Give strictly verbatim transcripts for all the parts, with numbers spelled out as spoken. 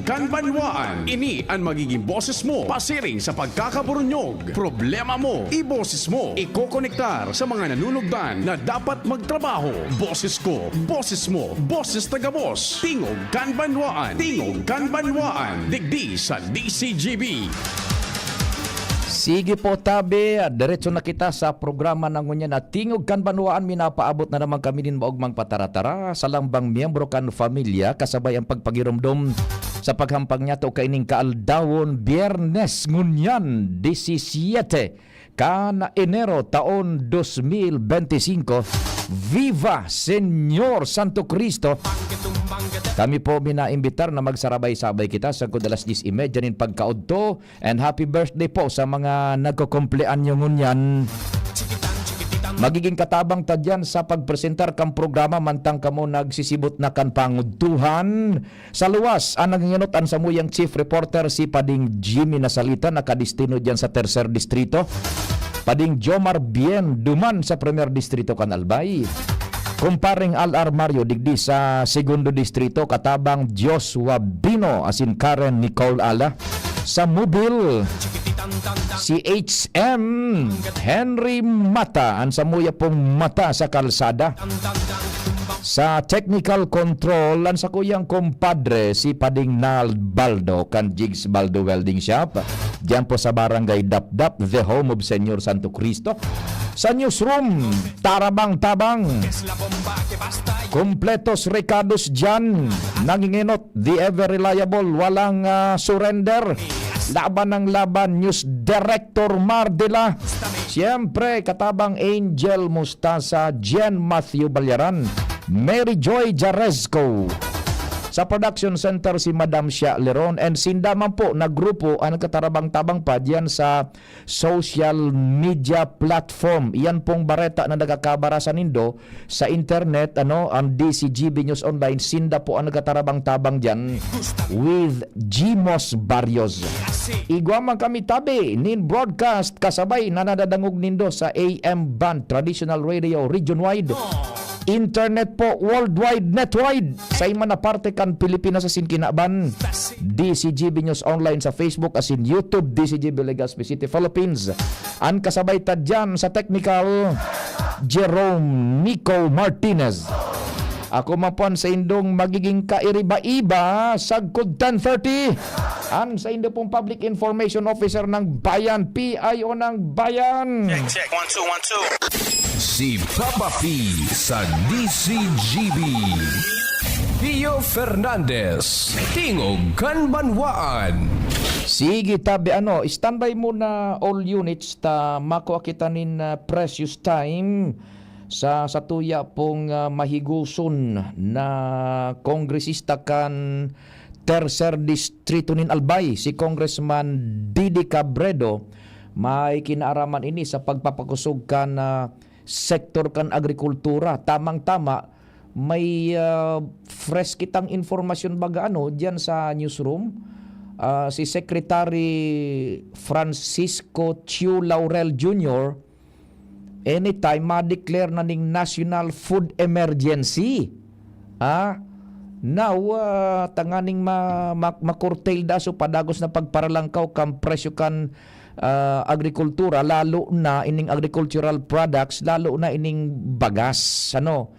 Kanbanwaan. Ini an magiging boses mo pasiring sa pagkakaburunyog. Problema mo, iboses mo. Ikokonektar sa mga nanunugdan na dapat magtrabaho. Boses ko, boses mo, boses tagabos. Tingog Kanbanwaan. Tingog Kanbanwaan. Digdi sa D C G B. Sige po, tabi. Diretso na kita sa programa na ngunyan na Tingog Kanbanwaan. Minapaabot na naman kami nin maogmang pataratara sa lambang miyembro kan pamilya, kasabay ang pagpagiromdom sa paghampang niyato kaining kaaldawon, Biyernes ngunyan, disisiete kan Enero, taon dos mil benti singko. Viva Señor Santo Cristo! Kami po minaimbitar na magsarabay-sabay kita sagkod alas diyes y media nin pagkaodto. And happy birthday po sa mga nagkukumpleanyo ngunyan. Magiging katabang ta diyan sa pagpresentar kan programa mantang kamo nagsisibot na kan pangudtuhan. Sa luwas, an nangingenot an samuyang chief reporter, si Pading Jimmy Nasalita, nakadestino diyan sa Tercer Distrito. Pading Jomar Bien duman sa Premier Distrito kan Albay. Kumpareng Al Armario digdi sa Segundo Distrito, katabang Joshua Bino asin Karen Nicole Ala. Sa Mobil, si H M Henry Mata, an samuya pong mata sa kalsada. Sa technical control, an sakuyang kumpadre, si Pading Nald Baldo, kan Jigs Baldo Welding Shop. Diyan po sa Barangay Dapdap, the home of Señor Santo Cristo. Sa newsroom, tarabang-tabang. Kompletos rekados diyan. Nangingenot, the ever reliable, walang, ah, surrender. Laban ng laban, News Director Mardela. Siyempre, katabang Angel Mustasa, Jen Matthew Balyaran, Mary Joy Jaresco. Sa production center, si Madam Shia Leron, and sinda man po na grupo ang nagkatarabang-tabang pa diyan sa social media platform. Iyan pong bareta na nagkakabara sa nindo sa internet, ano, ang D C G B News Online, sinda po ang nagkatarabang-tabang diyan with Gmos Barrios. Igwa man kami tabi nin broadcast kasabay na nadadangog nindo sa A M band, traditional radio, region-wide. Internet po, worldwide, netwide. Sa iman na parte kan Pilipinas asin kinaban, D C G B News Online sa Facebook asin YouTube, D C G B Legazpi City, Philippines. An kasabay ta diyan sa technical, Jerome Nico Martinez. Ako man po an saindong magiging kairiba-iba sagkod ten thirty. An saindo pong Public Information Officer ng Bayan, P I O ng Bayan. Check, check. One, two, one, two. Si Papa P sa D C G B. Pio Fernandez, Tingog kan Banwaan. Sige, tabi, ano, standby muna all units ta makua kita nin, ah, precious time sa, sa tuya pong, ah, mahiguson na kongresista kan Tercer Distrito nin Albay, si Congressman Didi Cabredo. May kinaaraman ini sa pagpapakosog kan, ah, sektor kan agrikultura. Tamang-tama, may, ah, fresh kitang impormasyon baga, ano, diyan sa newsroom. Ah, si Secretary Francisco Chiu Laurel Junior, anytime ma-declare na ning national food emergency. Ah, now, ah, tanganing ma-, ma-, ma-curtail da so padagos na pagparalangkaw kan presyo kan, ah, agrikultura, lalo na ining agricultural products, lalo na ining bagas, ano.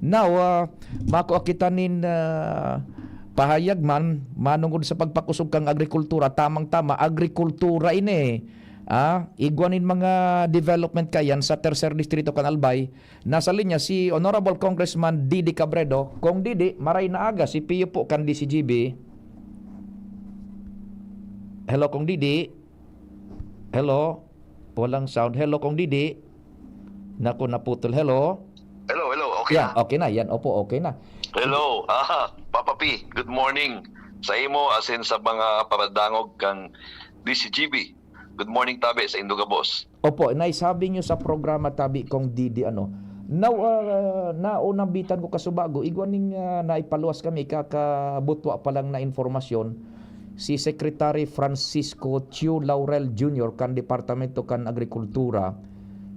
Now, ah, makua kita nin, ah, pahayag man manongod sa pagpakosog kan agrikultura, tamang-tama, agrikultura ini. Ah, igwa nin mga development kayan sa Tercer Distrito kan Albay. Nasa linya si Honorable Congressman Didi Cabredo. Kong Didi, maray na aga, si Pio po kan D C G B. Hello, Kong Didi. Hello? Walang sound. Hello, Kong Didi. Naku, naputol. Hello? Hello, hello. Okay Yeah, na? Okay na. Yan, opo, okay na. Hello. Ah, Papa P, good morning sa imo asin sa mga paradangog kang D C G B. Good morning, tabi, sa Indoga, boss. Opo, naisabi niyo sa programa, tabi, Kong Didi, ano. Now, ah, naunambitan ko kasubago, igwa ning, ah, naipaluwas kami, kakabutwa pa lang na informasyon, si Secretary Francisco Chiu Laurel Junior kan Departamento kan Agrikultura,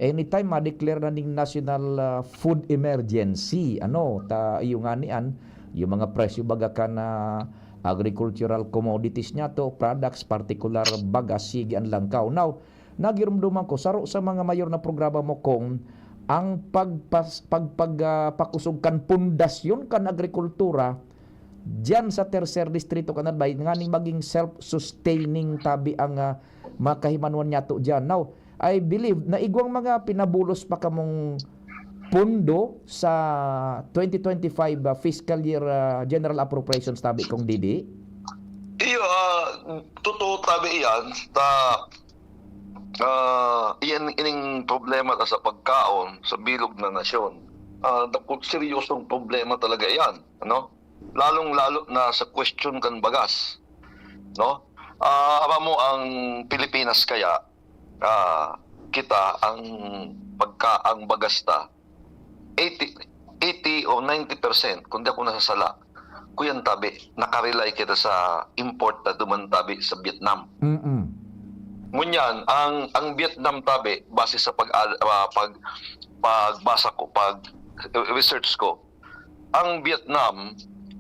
anytime ma-declare na ning national, ah, food emergency, ano, ta, iyo nga ni an, yung mga presyo baga kan, ah, agricultural commodities niyato, products, partikular bagas, sige an langkaw. Now, nagirumduman ko, saro sa mga mayor na programa mo, Cong, ang pagpas-, pagpag-, ah, pakusog kan pundasyon kan agrikultura diyan sa tercer distrito kan Albay, nganing maging self-sustaining tabi ang, ah, makahimanuan niyato diyan. Now, I believe na igwang mga pinabulos pa kamong pondo sa twenty twenty-five, ah, fiscal year, ah, general appropriations tabi, Cong Didi? Iyo, ah, totoo tabi iyan. Ta, ah, iyan ining problema ta sa pagkaon sa bilog na nasyon. Ah, dako-, seryosong problema talaga iyan, ano? Lalong-lalo na sa question kan bagas, no? Ah, aram mo, ang Pilipinas kaya, ah, kita ang pagka-, ang bagas ta, eighty, eighty o ninety percent, kung di ako nasasala, kuyan tabi, nakarely kita sa import na duman tabi sa Vietnam. Mm-mm. Ngunyan, ang, ang Vietnam tabi, base sa pag, ah, pag, pagbasa ko, pag research ko, ang Vietnam,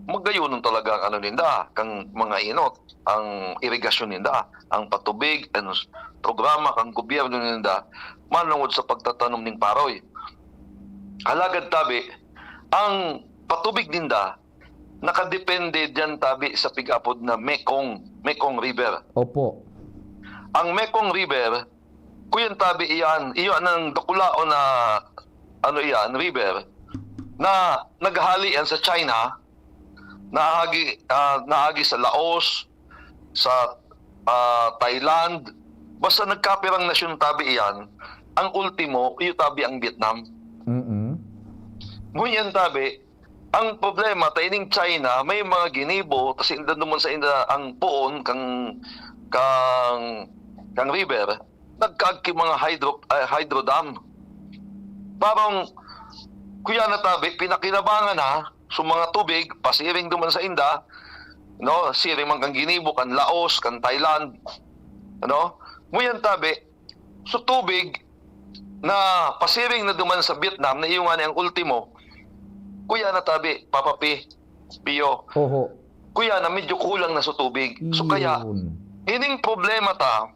magayonon talaga ang ano ninda, kang mga inot, ang irigasyon ninda, ang patubig, ang s-, programa kang gobyerno ninda, manungod sa pagtatanom ning paroy. Alagad tabi, ang patubig ninda, nakadepende diyan tabi sa pig-apod na Mekong, Mekong River. Opo. Ang Mekong River, kuyan tabi iyan, iyo nang dakulaon na, ano iyan, river, na naghali yan sa China, naagi, ah, naagi sa Laos, sa, ah, Thailand, basta nagkapirang nasyon tabi iyan, ang ultimo, iyo tabi ang Vietnam. Mm-mm. Ngunyan tabi, ang problema, ta ining China, may mga ginibo, tas inda naman sa inda ang poon kang, kang, kang river, nagkaagi mga hydro, ah, hydro dam. Parang, kuya na tabi, pinakinabangan na, so mga tubig, pasiring duman sa inda, no? Siring man kan ginibo, kan Laos, kan Thailand, ano? Ngunyan tabi, so tubig na pasiring na duman sa Vietnam, na iyo nga ni ang ultimo, kuya na tabi, Papa P, Pio. Oho. Kuya na medyo kulang na sa tubig. So kaya, Yun. ining problema ta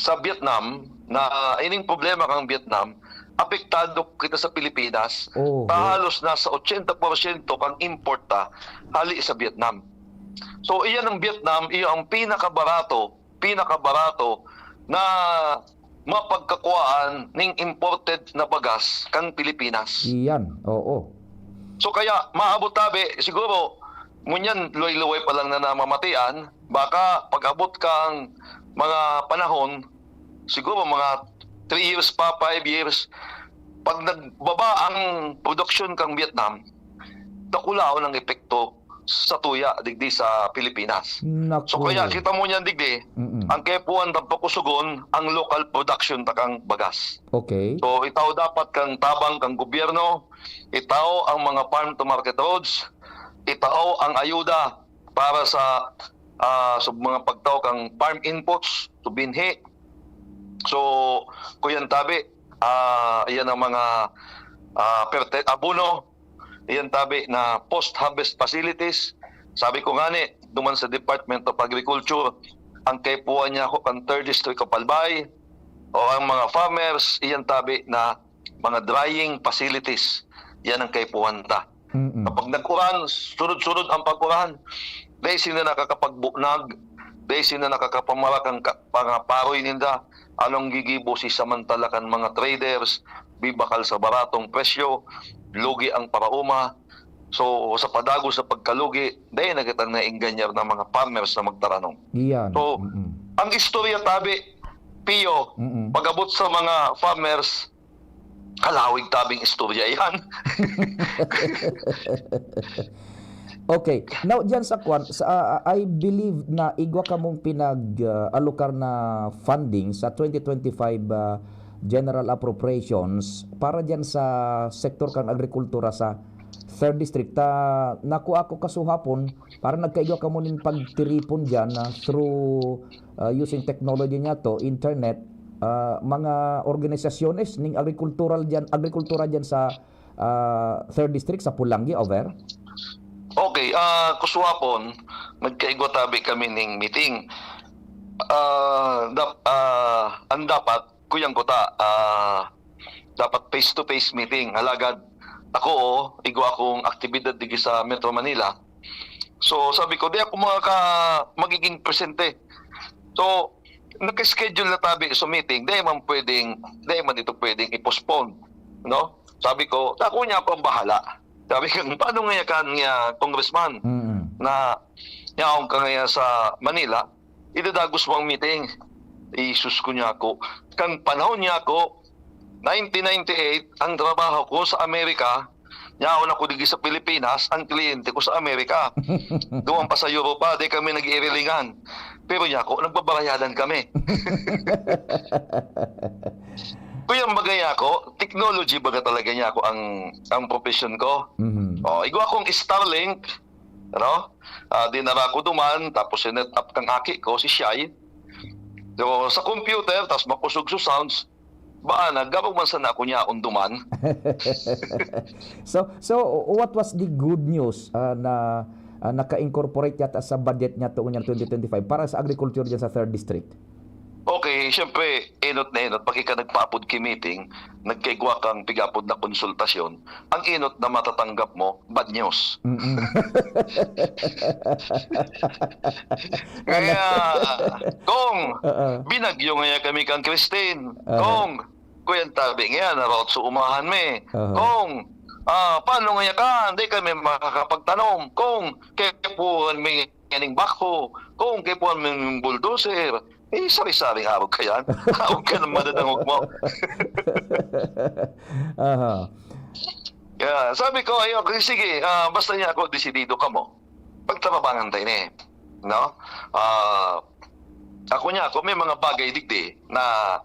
sa Vietnam, na ining problema kang Vietnam, apektado kita sa Pilipinas. Oho. Ta halos nasa ochenta porsyento kang import ta hali sa Vietnam. So, iyan ang Vietnam, iyo ang pinakabarato, pinakabarato na mapagkakuhaan ning imported na bagas kang Pilipinas. Iyan, oo. So, kaya maabot tabi, siguro, ngunyan, luway-luway pa lang na namamatian, baka pag-abot kang mga panahon, siguro mga three years pa, five years, pag nagbaba ang produksyon kang Vietnam, dakulaon ang epekto sa tuya digdi sa Pilipinas. Naku. So, kaya kita mo niyan digdi, Mm-mm. ang kaipuhan ta pakusugon ang local production ta kang bagas. Okay. So, itao dapat kang tabang kang gobyerno, itao ang mga farm to market roads, itao ang ayuda para sa, ah, sa mga pagtao kang farm inputs, so binhi. So, kuyan tabi, ah, iyan ang mga, ah, perte-, abono, iyan tabi na post-harvest facilities. Sabi ko ngani, duman sa Department of Agriculture, ang kaipuhan niya ako kan Third District of Albay, o ang mga farmers, iyan tabi na mga drying facilities, yan ang kaipuhan ta. Mm-mm. Kapag nag-uran, sunod-sunod ang pag-uran. Dai sinda nakakapagbunag, dai sinda nakakapamara kan ka-, mga paroy ninda. Anong gigibo si samantala kan mga traders, bibakal sa baratong presyo, lugi ang paraoma. So, sa padagos sa pagkalugi, dai na kitang naingganyar ng mga farmers na magtaranom. Iyan. So, Mm-mm. ang istorya tabi, Pio, Mm-mm. pag-abot sa mga farmers, kalawig tabing istorya iyan. Okay. Now, diyan sa kwan, sa, ah, I believe na igwa kamong pinag, ah, alokar na funding sa twenty twenty-five, ah, general appropriations para diyan sa sektor kan agrikultura sa third district. Ta, nakuha ko kasuhapon, para nagkaigwa kamo nin pagtiripon diyan na through, ah, using technology niya to, internet, ah, mga organisasyones ning agrikultural diyan, agrikultura diyan sa, ah, third district sa Polangui, over? Okay, ah, kuswapon, nagkaigwa tabi kami ning meeting. Ah, dap-, ah, ang dapat, kuyang kuta, ah, dapat face-to-face meeting. Alagad ako, oh, igwa akong aktibidad digi sa Metro Manila. So, sabi ko, "Di ako makaka-, magiging presente." So, naka-schedule na tabi sa meeting, di man pwedeng, di man ito pwedeng i-postpone, no? Sabi ko, "Ako niya ako ang bahala." Sabi ko, "Paano nga kan nga congressman Mm. na yaon ka ngayon sa Manila, idadagos mo ang meeting?" Isus ko niya ako. Kang panahon niya ako, nineteen ninety-eight, ang trabaho ko sa Amerika, yaon ako digi sa Pilipinas, ang kliyente ko sa Amerika. Duman pa sa Europa, di kami nag-iirilingan. Pero niya ako, nagbabarayadan kami. Kuyang bagay ako, technology baga talaga niya ako ang, ang profession ko. Mhm. Oh, igwa akong Starlink, ano? Ah, dinara ko duman, tapos sinet up kang aki ko, si Shai. So, sa computer, tapos makusog sa sounds, baan na, garo man sana ako niya unduman. So, so what was the good news, ah, na, ah, naka-incorporate yata sa budget niya to ngunyan twenty twenty-five para sa agriculture dyan sa third district? Okay, siyempre, enot na enot, pag ika nagpaapod ki meeting, nagkaigwa kang pigapod na konsultasyon, ang enot na matatanggap mo, bad news. Mm-mm. Kaya, kung Oo. binagyo ngaya kami kang Christine, Oo. kung kuyan tabi ngaya, narot sa umahan mi, Oo. kung, ah, paano ngaya ka, hindi kami makakapagtanom, kung kaipuhan mi ning backhoe, kung kaipuhan mi ning bulldozer, eh, sari-saring arog ka yan. Arog ka na madadangog mo. Aha. Kaya sabi ko, "Ay, okay, sige, ah, basta niya ako, desidido ka mo. Pagtarabangan tayo ni, no? Ah, ako niya ako, may mga bagay digdi na,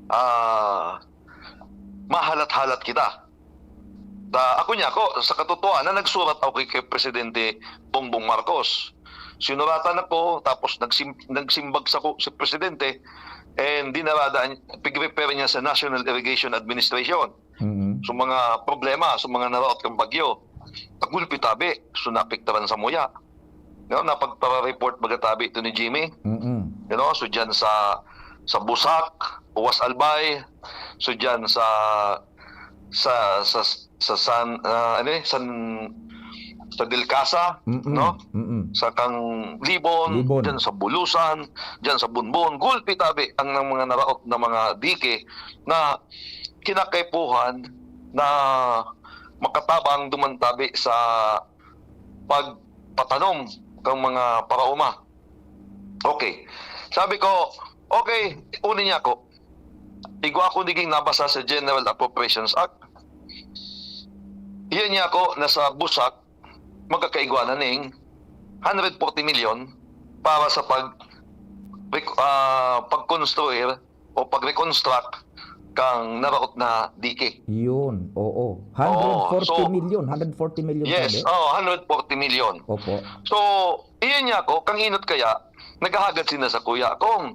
ah, mahalat-halat kita." Ta, ako niya ako, sa katotohanan, nagsurat ako kay, kay Presidente Bongbong Marcos. Sinuratan ako, tapos nagsim-, nagsimbag sa ko, si Presidente, and dinarada, pig-refer niya sa National Irrigation Administration. Mm-hmm. So, mga problema, so, mga naraot kang bagyo. Tagulpi tabi, so, naapektaran sa muya. No, napagpara-report baga tabi ito ni Jimmy. Mm-hmm. You know, so, dyan sa, sa Busak, Uwas Albay, so, dyan sa, sa, sa, sa San, ah, ano eh, San, sa Del Casa, Mm-mm. no? Mm-mm. Sa kang Libon, Libon. Dyan sa Bulusan, dyan sa Bunbon, gulpi tabi ang ng mga naraot na mga dike na kinakaipuhan na makatabang duman tabi sa pagpatanom kang mga paraoma. Okay. Sabi ko, "Okay, uni niya ako." Igwa ako naging nabasa sa General Appropriations Act. Iyan niya ako, nasa Busak, magkakaigwa na ning hundred forty million para sa pag-, rec-, ah, pag-construir o pag-reconstruct kang naraot na dike. Yun, oo. Oo, hundred forty so, million, hundred forty million Yes, sabi? Oh, hundred forty million. Opo. So, iyan niya ako, kang inot kaya, naghahagad sina sa kuya kong,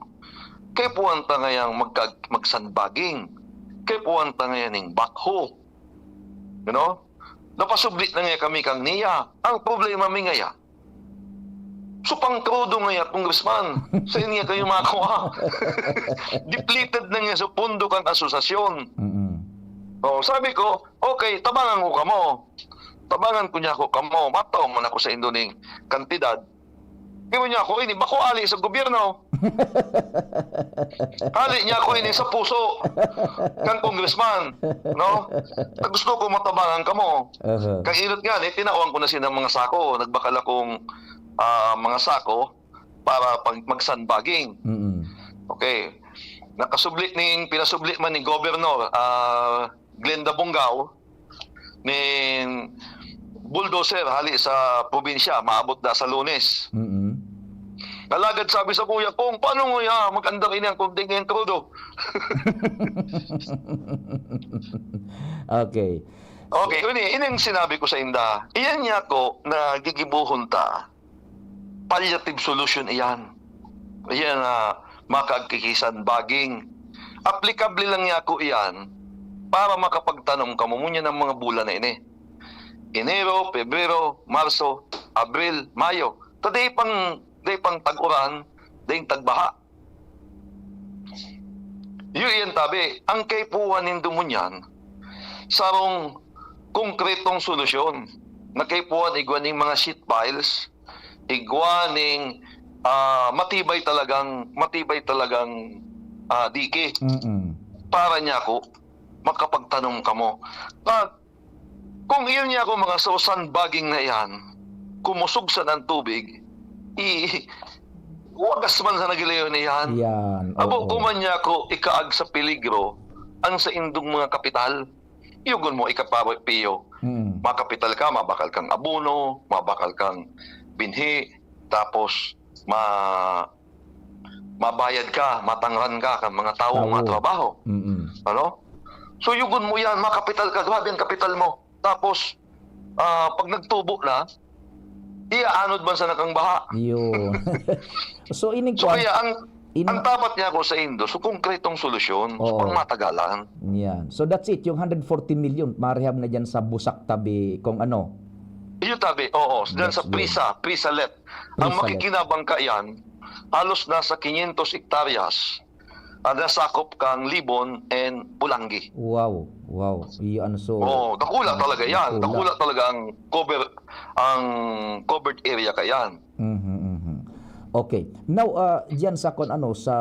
"Kay puwan ta ngayang magka-, magsandbaging. Kay puwan ta ngayon ning backhoe." You know? Napasubli na nga kami kang niya. Ang problema mi ngaya, supang krudo ngaya, congressman. Sa inyo kayo makuha. Depleted na nga sa pondo kang asosasyon. Mm-mm. Oh, sabi ko, "Okay, tabangan ko kamo. Tabangan ko niya ako kamo. Mataw man ako sa indo ning kantidad." Pero niya ako, ini, bako ali sa gobyerno. Ali niya ako ini sa puso kang congressman, no? Gusto ko matabangan kamo. Aha. Kang inot nga, eh, tinawan ko na siya ng mga sako. Nagbakal akong, ah, mga sako para pag magsandbaging. Mm-mm. Okay. Nakasubli ning, pinasubli man ni Governor, ah, Glenda Bongao, ning bulldozer hali sa probinsya, maabot na sa Lunes. Mm-mm. Alagad sabi sa kuya kong, "Paano mo ya, mag-andar ini ang kunting ngayong krudo?" Okay. Okay, ini, ini ang sinabi ko sa inda. Iyan niya ko na gigibuhon ta. Palliative solution iyan. Iyan na makagkikisan baging. Applicable lang niya ko iyan para makapagtanom kamo ngunyan ng mga bulan na ini. Enero, Pebrero, Marso, Abril, Mayo. Ta dai pang, dai pang tag-uran, dai tagbaha. Iyo iyan tabi, ang kaipuhan nindo ngunyan, sarong konkretong solusyon. Nakaipuhan igwa ning mga sheet piles, igwa ning, ah, matibay talagang, matibay talagang, ah, dike. Mm-mm. Para niya ako, makapagtanom kamo. Pag, kung iyon niya ako mga sausan baging na iyan, kumusog sa ng tubig, i-, wagas man sa nagilayon na iyan. Yan, Abo, oo. Kuman niya ako ikaag sa peligro ang sa indong mga kapital. Yugon mo, ikapawe, Pio. Mm. Makapital ka, mabakal kang abono, mabakal kang binhi, tapos ma-, mabayad ka, matangran ka kan mga tawo, mga Tawo. trabaho. Mm-mm. Ano? So, yugon mo yan, makapital ka, grabe ang kapital mo. Tapos, ah, pag nagtubo na, iaanod man sana kang baha. Yun. So, ining So, kwan, kaya ang, in- ang dapat niya ako sa Indo, so, konkretong solusyon, so, Oo. pang matagalan. Yan. So, that's it. Yung hundred forty million, marehab na dyan sa Busak tabi, kung ano. Iyo tabi, oo. Dyan That's sa good. Prisa, Prisalet. Ang Prisalet. makikinabang ka yan, halos nasa quinientos hektaryas, ah, nasakop kang Libon and Polangui. Wow, wow. Iyan, so, Oo, dakula talaga yan. dakula. Dakula talaga ang cover, ang covered area ka yan. Mhm, mhm. Okay. Now, ah, diyan sa kon ano, sa,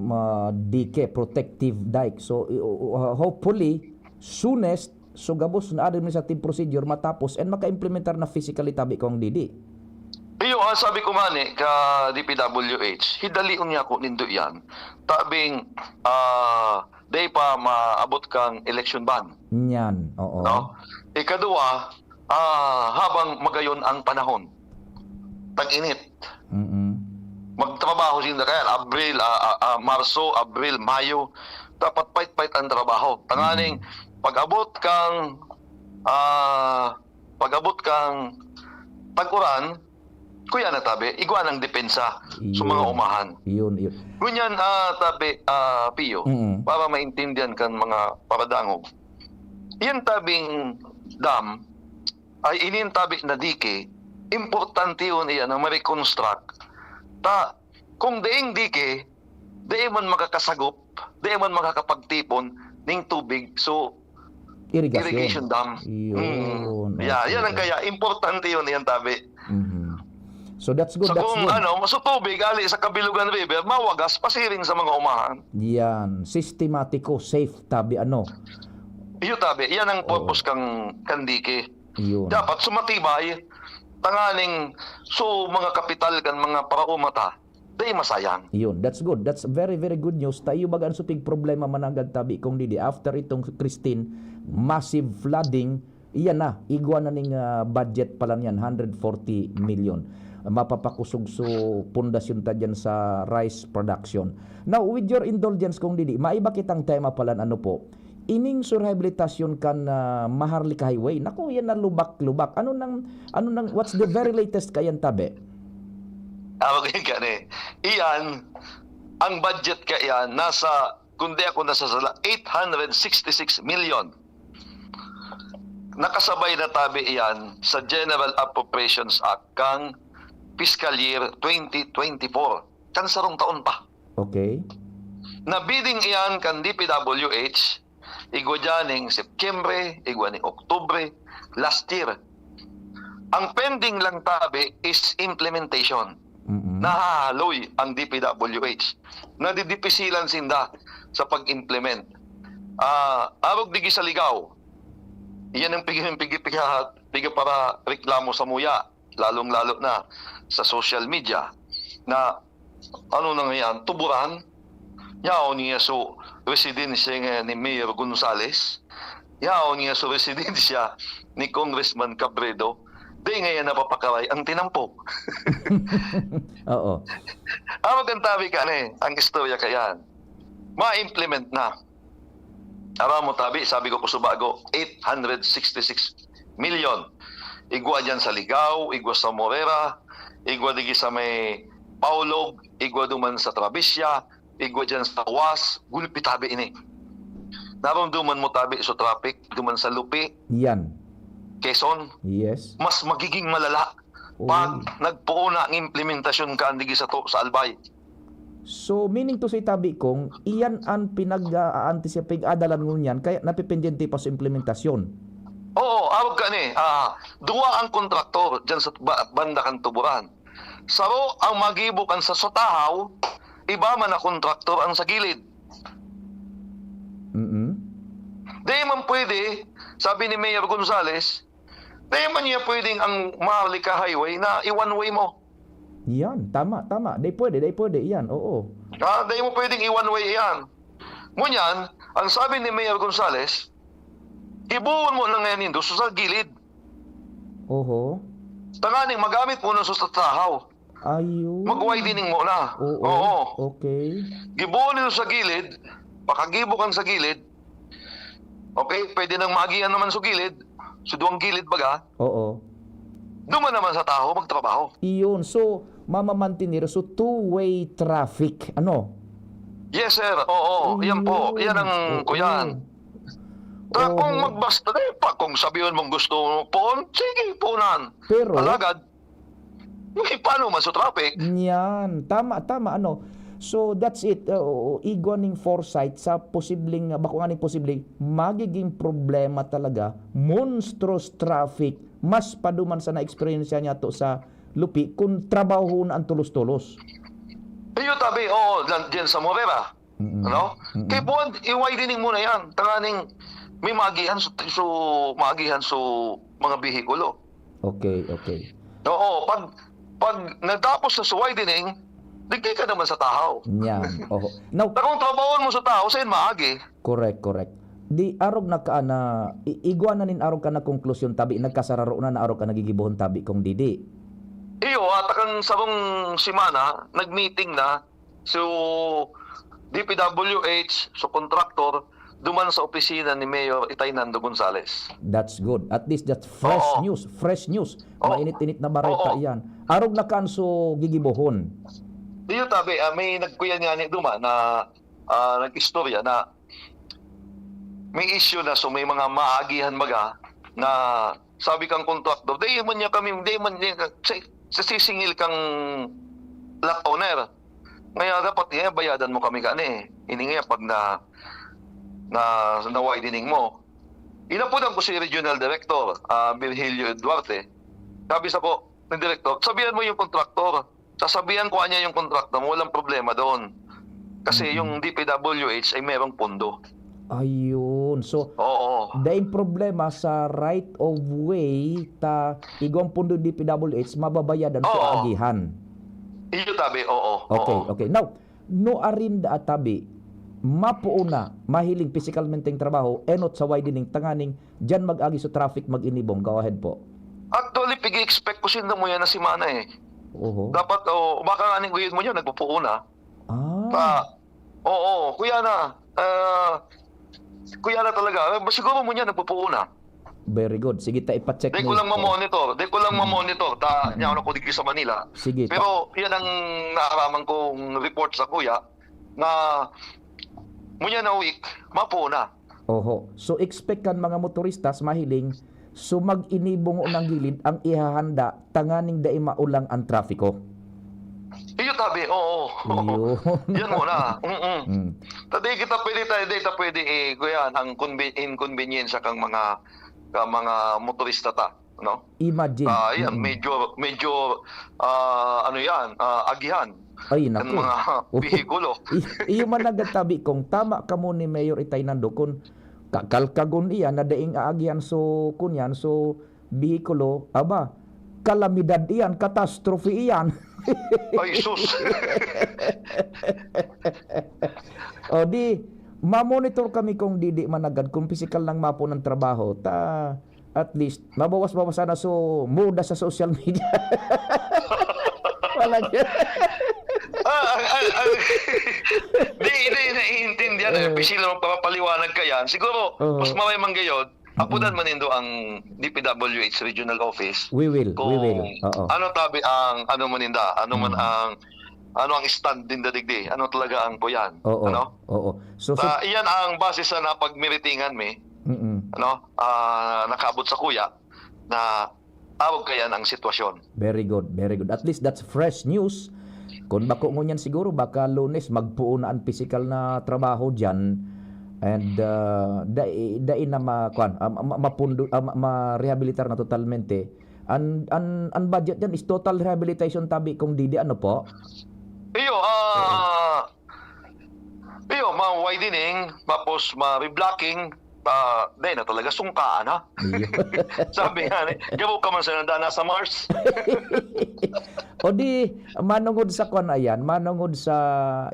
ma-, dike, protective dike. So, i-, o-, o-, hopefully, soonest, so gabos na administrative procedure matapos and maka-implementar na physically tabi kong didi. Iyo, ang sabi ko man eh, ka D P W H, hidalion niya ako nindo yan. Tabing, ah, dai pa maabot kang election ban. Yan, oo. No? Ikaduwa, ah, habang magayon ang panahon, tag-init, Mm-mm. magtrabaho sinda kaya Abril, ah, ah, ah, Marso, Abril, Mayo, dapat pait-pait ang trabaho. Tanganing Mm-mm. pag-abot kang, ah, pag-abot kang tag-uran, kuya na tabi, igwa ng depensa sa mga Yun. umahan. Yun, yun. Ngunyan, ah, tabi, ah, Pio, Mm-mm. para maintindihan kan mga paradangog, yan tabing dam, ay inintabi na dike, importante yun iyan na ma-reconstruct. Ta, kung daing dike, dai man makakasagop, dai man makakapagtipon ning tubig. So, Irigasyon. irrigation dam. Yun, Mm. Yeah, okay. yan ang kaya, importante yun, yan tabi. Mhm. So, that's good, So, that's kung good. ano, so tubig, ali sa Kabilugan River, mawagas, pasiring sa mga umahan. Yan. Sistematiko, safe, tabi, ano. Iyo tabi, yan ang Oo. purpose kang, kang dike. Yun. Dapat sumatibay, tanganing, so, mga kapital kan mga paraumata, dai masayang. Yun, that's good. That's very, very good news. Tayo baga ang supig problema mananggad tabi kung didi. After itong Christine, massive flooding, iyan na, igwa na ning, ah, budget pala niyan, hundred forty million. Mapapakusog so pundasyon ta dyan sa rice production. Now, with your indulgence kung didi, maiba kitang tema pala, ano po, ining so rehabilitasyon kan, ah, Maharlika Highway. Naku, yan na lubak-lubak. Ano nang, ano nang, what's the very latest kayan tabi? Ako ganyan ka na eh. Iyan, ang budget ka iyan, nasa, kundi ako nasasala, eight hundred sixty-six million. Nakasabay na tabi iyan sa General Appropriations Act kang fiscal year twenty twenty-four. Kan sarong taon pa. Okay. Nabiding iyan kan D P W H, igwa dyan ning Setyembre, igwa ning Oktubre, last year. Ang pending lang tabi is implementation. Mm-mm. Nahahaloy ang D P W H. Nadidipisilan sinda sa pag-implement. Ah, arog digi sa ligaw, iyan ang pigi-, pigi-, piga-, piga para reklamo sa muya, lalong-lalo na sa social media, na ano na nga yan, tuburan, yaon niya so residensya nga ni Mayor Gonzales, yaon niya so residensya ni Congressman Cabredo, di nga yan napapakaray ang tinampo. Oo. Ang maganda ka ni, ang istorya ka yan, ma-implement na. Aram mo, tabi, sabi ko, kusubago, eight hundred sixty-six million. Igwa dyan sa Ligao, igwa sa Morera, igwa digi sa may Paulog, igwa duman sa Trabisya, igwa dyan sa Was, gulpi tabi ini. Naramdaman mo tabi sa traffic, duman sa Lupi. Yan. Quezon, Yes. mas magiging malala pag Oy. nagpoon na ang implementasyon kan digi sato sa Albay. So, meaning to say, tabi kong, iyan ang pinag-aantisipate, adalan ngunyan, kaya napipendiente pa sa implementasyon. Oo, arog kani, ah, duwa ang kontraktor diyan sa ba banda kan tuburan. Saro ang magibo kan sa sa tahaw, iba man na kontraktor ang sa gilid. Mm. Di man pwede, sabi ni Mayor Gonzales, di man niya pwedeng ang Maharlika Highway na i-one way mo. Yan, tama, tama. Di pwede, di pwede. Yan, oo. Ah, di mo pwedeng i-one way yan. Ngunyan, ang sabi ni Mayor Gonzales, ibuon mo na ngayon nindo sa gilid. Oho. Tanganing magamit mo na sa tahaw. Ayun. Mag-widening mo na. Oo. Oo. Okay. Gibuon nyo sa gilid, pakagibo kan sa gilid. Okay, pwede nang maagihan naman sa gilid. Sa duwang gilid baga, Oo. duman naman sa tahaw magtrabaho. Iyon. So, mamamantinir. So, two-way traffic. Ano? Yes, sir. Oo, yan po. Ayun. Yan ang Oo. kuyan. Ta Oo. Kung magbasta na pa, kung sabihin mong gusto mo poon, sige, punan. Pero, Alagad, eh, paano man sa traffic? Yan. Tama, tama. Ano? So, that's it. Uh, igwa ning foresight sa posibleng, uh, bako nga ning posibleng magiging problema talaga, monstrous traffic, mas paduman sa na-experience niya to sa Lupi, kung trabaho na ang tulos-tulos. Iyo tabi, oo, lan- diyan sa Morera. Mm-mm. Ano? Mm-mm. Kaya buwan, i-widening mo na yan. Tanganing may maagihan sa, so, maagihan sa mga bihikulo. Okay, okay. Oo, pag pag natapos na sa widening, digdi ka naman sa tahaw. Yan. Oho. Now, Na kung trabahon mo sa tahaw, saan maagi? Correct, correct. Di arog na ka na, i- igwa na nin arog ka na konklusyon tabi, nagkasararo na na arog ka nagigibohon tabi kung didi. Iyo, at kang sarong semana, nag-meeting na, so, D P W H, so contractor, duman sa opisina ni Mayor Itay Nando Gonzales. That's good. At least that's fresh Oo. news. Fresh news. Oo. Mainit-init na bareta Oo. yan. Arog na kan so gigibohon. Iyo tabi, ah, may nagkuyan nga ni Duma na ah, nag-istorya na may issue na, so may mga maagihan baga na sabi kang contractor, "Di man niya kami, di man niya ka-, sa, sa sisingil kang lot owner. Ngayon dapat niya bayadan mo kami gani." Ini nga pag na, na, na widening mo. Inapunan ko si Regional Director, ah, Virgilio Duarte. Sabi sa ko, ng Director, "Sabihan mo yung contractor. Sasabihan ko niya yung contractor mo, walang problema doon. Kasi Mm-mm. yung D P W H ay merong pondo." Ayun. So, Oo. daing problema sa right of way ta igwang pondo D P W H, mababayadan sa Oo. agihan. Iyo tabi, oo. Okay, Oo. okay. Now, no arinda at tabi, mapuon na, mahiling physical menteng trabaho, enot sa widening tanganing, diyan mag-agi sa traffic, mag-inibong. Go ahead po. Actually, pigi-expect ko sinda mo yan na semana eh. Oho. Dapat, oh, baka nga ning guyod mo niya, nagpupuo na. Ah, Pa, oo, kuya na. Ah, kuya na talaga. Eh, siguro mo niya, nagpupuo na. Very good. Sige, ta ipacheck Di mo ko lang ito. Ma-monitor. Di ko lang Mm. Ma-monitor. Ta, Mm. niya ako digdi sa Manila. Sige, ta- Pero yan ang naaraman kong report sa kuya na munya na week, mapuo na. Oho. So, expect kan mga motoristas mahiling, so mag-inibong ng gilid ang ihahanda tanganing dai maulang ang trapiko. Iyo tabi, oo. Iyo. Yan muna. Mm-mm. Mm. Ta di kita pwede tayo, di ta pwede eh, kuya, ang conven-, inconvenience kang mga, kang mga motorista ta, no? Imagine. Ah, yan, Mm. medyo, medyo, ah, ano yan, ah, agihan. Ay, Ang naku. mga bihikulo. I- iyo man nagatabi kung tama kamo ni Mayor Itay Nando, kung kakalkagon iyan na daing aagihan so, kunyan, so, bihikulo, aba, kalamidad iyan, catastrophe iyan. Ay, sus. O di, mamonitor kami kung didi managad, kung pisikal nang mapo ng trabaho, ta, at least, mabawas-bawasan na so, moda sa social media. Walang Ah, ang, ang, ang, di, di, naiintindihan eh. Eh. Pisil naman papaliwanag ka yan. Siguro, Oo. mas maray man gayon, Mm-mm. apunan man nindo ang D P W H Regional Office. We will, we Kung will. Oo. ano tabi ang, ano man ninda, ano man Mm. ang, ano ang stand ninda digdi. Ano talaga ang kuyan. Oo. Ano? Oo. So, so, Ah, iyan ang base sa napagmiritingan mi, mm-mm. ano? Ah, nakaabot sa kuya. na arog kaiyan ang sitwasyon. Very good, very good. At least that's fresh news. Kung bako ngunyan siguro, baka Lunes, magpoon na an pisikal na trabaho diyan. And, ah, dai, dai na ma-, kwan, ah, ma-, ma-, mapundo-, ah, ma-, ma-rehabilitar na totalmente. An, an, an budget diyan is total rehabilitation tabi kong Didi, ano po? Iyo, ah, iyo, ma-widening, tapos ma-reblocking, ah, dai na talaga sungkaan, ha? Iyo. Sabi nga ni, "Gabo ka man sa nanda, nasa Mars." O di, manungod sa kwan ayan, manungod sa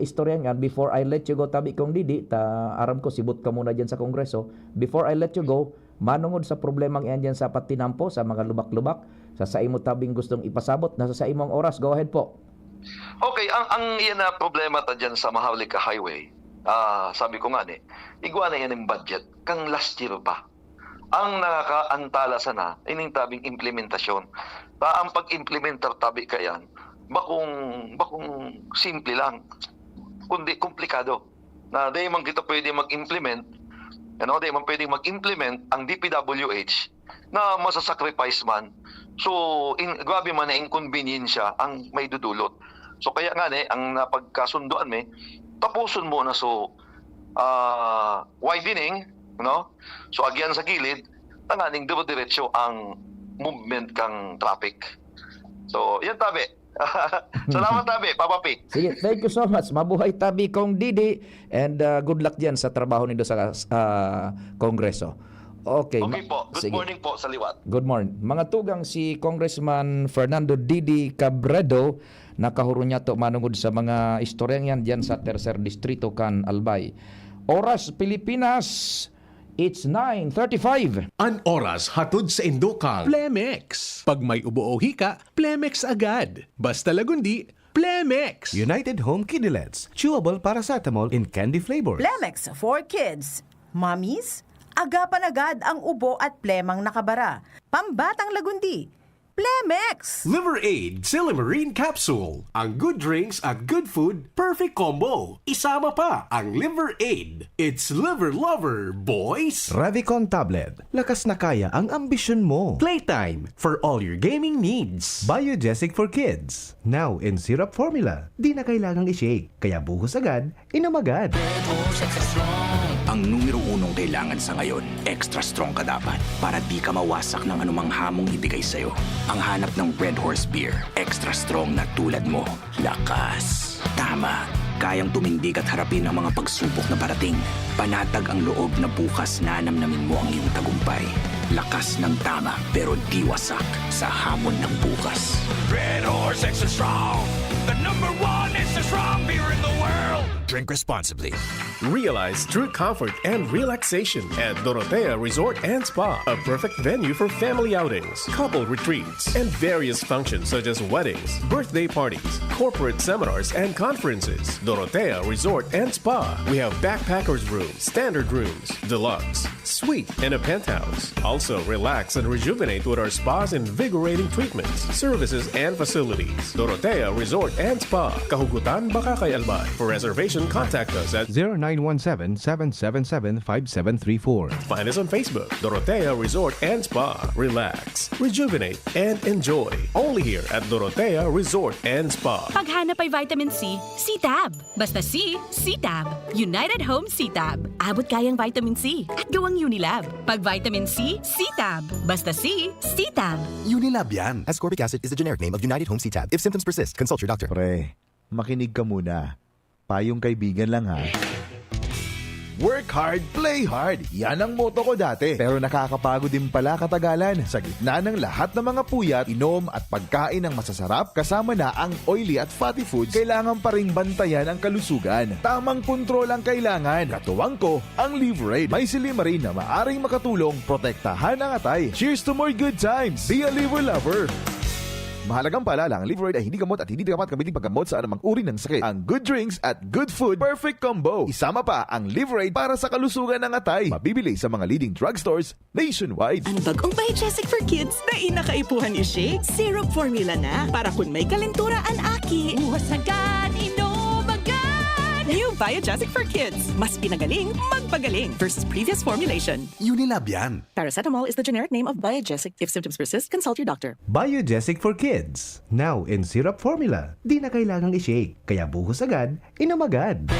istorya nga, before I let you go, tabi kong Didi, ta aram ko, sibot ka muna diyan sa Kongreso. Before I let you go, manungod sa problemang iyan diyan sa patinampo, sa mga lubak-lubak, sa saimo tabing gustong ipasabot, nasa saimo ang oras, go ahead po. Okay, ang, ang iyan na problema ta diyan sa Maharlika Highway, ah, sabi ko nga ni, igwa na iyan yung budget, kang last year pa. Ang nakakaantala sana, ining tabing implementasyon. Ta ang pag-implementar tabi kaiyan, bakong, bakong simple lang, kundi komplikado. Na di man kita pwede mag-implement, ano, di man pwede mag-implement ang D P W H na masasacrifice man. So, in, grabe man na inconvenience ang may dudulot. So, kaya nga ni, ang napagkasundoan mi, tapuson mo na so, ah, widening, no? So, agyan sa gilid, tanganing dire-diretso ang movement kang traffic. So, yan tabi. Salamat tabi, Papa P. Sige, thank you so much. Mabuhay tabi kong Didi, and, ah, good luck diyan sa trabaho nindo sa, ah, Kongreso. Okay, Okay ma-, po. Good sige. Morning po sa liwat. Good morning. Mga tugang, si Congressman Fernando Didi Cabredo, nakahuro niya to manungod sa mga istoryang yan diyan sa Tercer Distrito kan Albay. Oras Pilipinas, it's nine thirty-five. An oras hatod sa indo kan Plemex. Pag may ubo o hika, Plemex agad. Basta Lagundi, Plemex! United Home Kidney Lets, chewable paracetamol in candy flavors. Plemex for kids. Mommies, agapan agad ang ubo at plemang nakabara. Pambatang Lagundi, Plemex! Liver Aid Silymarin Capsule, ang good drinks at good food, perfect combo. Isama pa ang Liver Aid. It's Liver Lover, boys! Revicon Tablet, lakas na kaya ang ambisyon mo. Playtime for all your gaming needs. Biogesic for kids, now in syrup formula. Di na kailangang i-shake, kaya buhos agad, inom agad. Ang numero unong kailangan sa ngayon, extra strong ka dapat para di ka mawasak ng anumang hamong ibigay sa'yo. Ang hanap ng Red Horse Beer, extra strong na tulad mo. Lakas. Tama. Kayang tumindig at harapin ang mga pagsubok na parating. Panatag ang loob na bukas nanamnamin mo ang iyong tagumpay. Lakas ng Tama, pero di wasak sa hamon ng bukas. Red Horse Extra Strong, the number one extra strong beer in the world. Drink responsibly. Realize true comfort and relaxation at Dorotea Resort and Spa, a perfect venue for family outings, couple retreats, and various functions such as weddings, birthday parties, corporate seminars, and conferences. Dorotea Resort and Spa. We have backpackers room, standard rooms, deluxe, suite, and a penthouse. Also, relax and rejuvenate with our spa's invigorating treatments, services, and facilities. Dorotea Resort and Spa, Kahugutan, Bacacay, Albay. For reservation, contact us at zero nine one seven, seven seven seven, five seven three four. Find us on Facebook, Dorotea Resort and Spa. Relax, rejuvenate, and enjoy. Only here at Dorotea Resort and Spa. Paghanap ay vitamin C, C-Tab. Basta C, C-Tab. United Home C-Tab. Abot kayang vitamin C at gawang Unilab. Pag vitamin C, C-Tab. Basta C, C-Tab. Unilab yan. Ascorbic acid is the generic name of United Home C-Tab. If symptoms persist, consult your doctor. Pre, makinig ka muna. Payong kaibigan lang, ha. Work hard, play hard. Yan ang motto ko dati. Pero nakakapagod din pala katagalan. Sa gitna ng lahat ng mga puyat, inom at pagkain ng masasarap, kasama na ang oily at fatty foods, kailangan pa ring bantayan ang kalusugan. Tamang kontrol ang kailangan. Katuwang ko, ang Liverade. May silymarin na maaring makatulong protektahan ang atay. Cheers to more good times! Be a Liver Lover! Mahalagang paalala, ang Liverade ay hindi gamot at hindi dapat gamitin paggamot sa anumang uri ng sakit. Ang good drinks at good food, perfect combo. Isama pa ang Liverade para sa kalusugan ng atay. Mabibili sa mga leading drugstores nationwide. Ang bagong Biogesic for Kids, dai na kaipuhan i-shake. Syrup formula na, para kun may kalentura an aki. Buhos agad, inom agad! New Biogesic for Kids. Mas pinagaling, magpagaling versus previous formulation. Unilab yan. Paracetamol is the generic name of Biogesic. If symptoms persist, consult your doctor. Biogesic for Kids. Now in syrup formula. Di na kailangang i-shake. Kaya buhos agad, inom agad.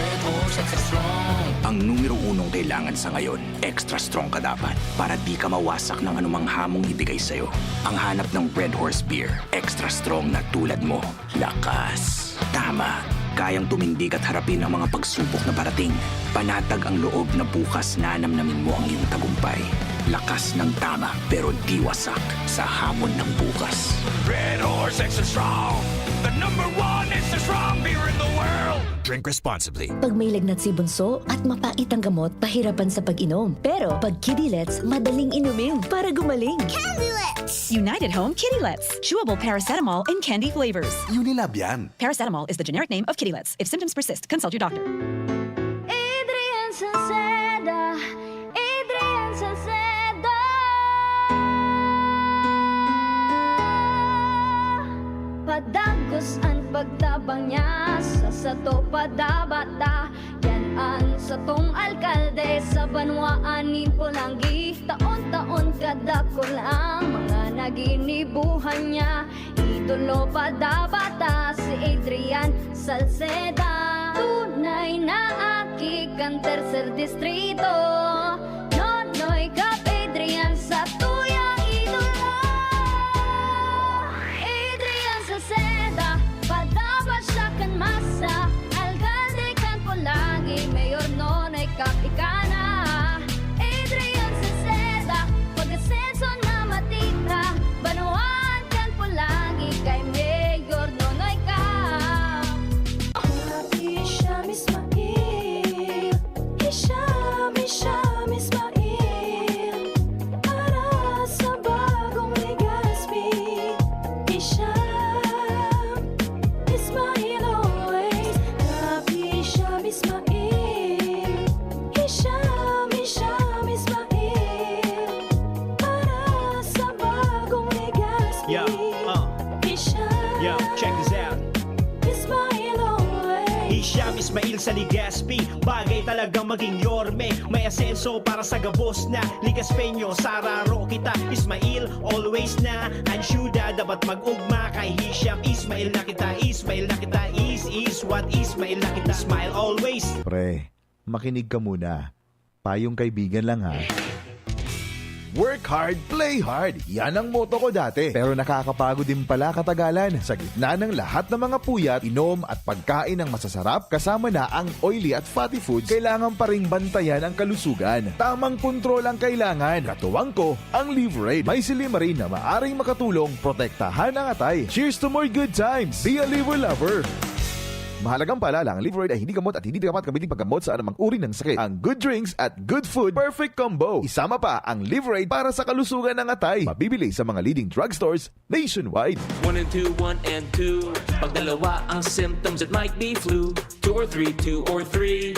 Ang numero unong kailangan sa ngayon, extra strong ka dapat para di ka mawasak ng anumang hamong ibigay sa'yo. Ang hanap ng Red Horse Beer, extra strong na tulad mo. Lakas. Tama. Kayang tumindig at harapin ang mga pagsubok na parating. Panatag ang loob na bukas nanamnamin mo ang iyong tagumpay. Lakas ng tama, pero di wasak sa hamon ng bukas. Red Horse Extra Strong, the number one extra strong beer in the world. Drink responsibly. Pag may lagnat si bunso at mapait ang gamot, pahirapan sa pag-inom. Pero pag Kidilets, madaling inumin para gumaling. United Home Kidilets. Chewable paracetamol in candy flavors. Unilab yan. Paracetamol is the generic name of Kidilets. If symptoms persist, consult your doctor. Adrian Salceda, Adrian Salceda. Padagos an pagtabang niya sa sato padabata. Yan an satong alkalde sa banwaan nin Polangi. Taon-taon kadakul ang mga naginibuhan niya. Idolo padabata si Adrian Salceda. Tunay na aki kan tercer distrito. Nonoy Kap Adrian sa tuyang idolo. Adrian Salceda, padapat siya kan masa. Alkalde kan Polangi, Mayor Nonoy Kap ika na. Adrian Salceda, pag-asenso na matira. Banwaan kan Polangi, kay Mayor Nonoy Kap. Papi Hisham Ismail, Hisham, Hisham Ismail. Para sa bagong Legazpi, Hisham Ismail always. Papi Hisham Ismail, Hisham, Hisham Ismail. Para sa bagong Legazpi, Yeah, uh. Hisham Yo, check this out. Ismail always. Hisham Ismail sa Legazpi, bagay talagang maging yorme. May asenso para sa gabos na Legazpeño. Sararo kita, Ismail, always na. Ang syudad dapat mag-ugma kay Hisham. Ismail na kita, Ismail na kita. Is, is what Ismail na kita. Smile always. Pre, makinig ka muna. Payong kaibigan lang ha. Work hard, play hard. Yan ang motto ko dati. Pero nakakapagod din pala katagalan. Sa gitna ng lahat ng mga puyat, inom at pagkain ng masasarap, kasama na ang oily at fatty foods, kailangan pa ring bantayan ang kalusugan. Tamang kontrol ang kailangan. Katuwang ko, ang Liverade. May silymarin na maaring makatulong protektahan ang atay. Cheers to more good times! Be a Liver Lover! Mahalagang paalala, ang Liverade ay hindi gamot at hindi dapat gamitin paggamot sa anumang uri ng sakit. Ang good drinks at good food, perfect combo. Isama pa ang Liverade para sa kalusugan ng atay. Mabibili sa mga leading drugstores nationwide. One and two, one and two. Pag dalawa ang symptoms, it might be flu. Two or three, two or three.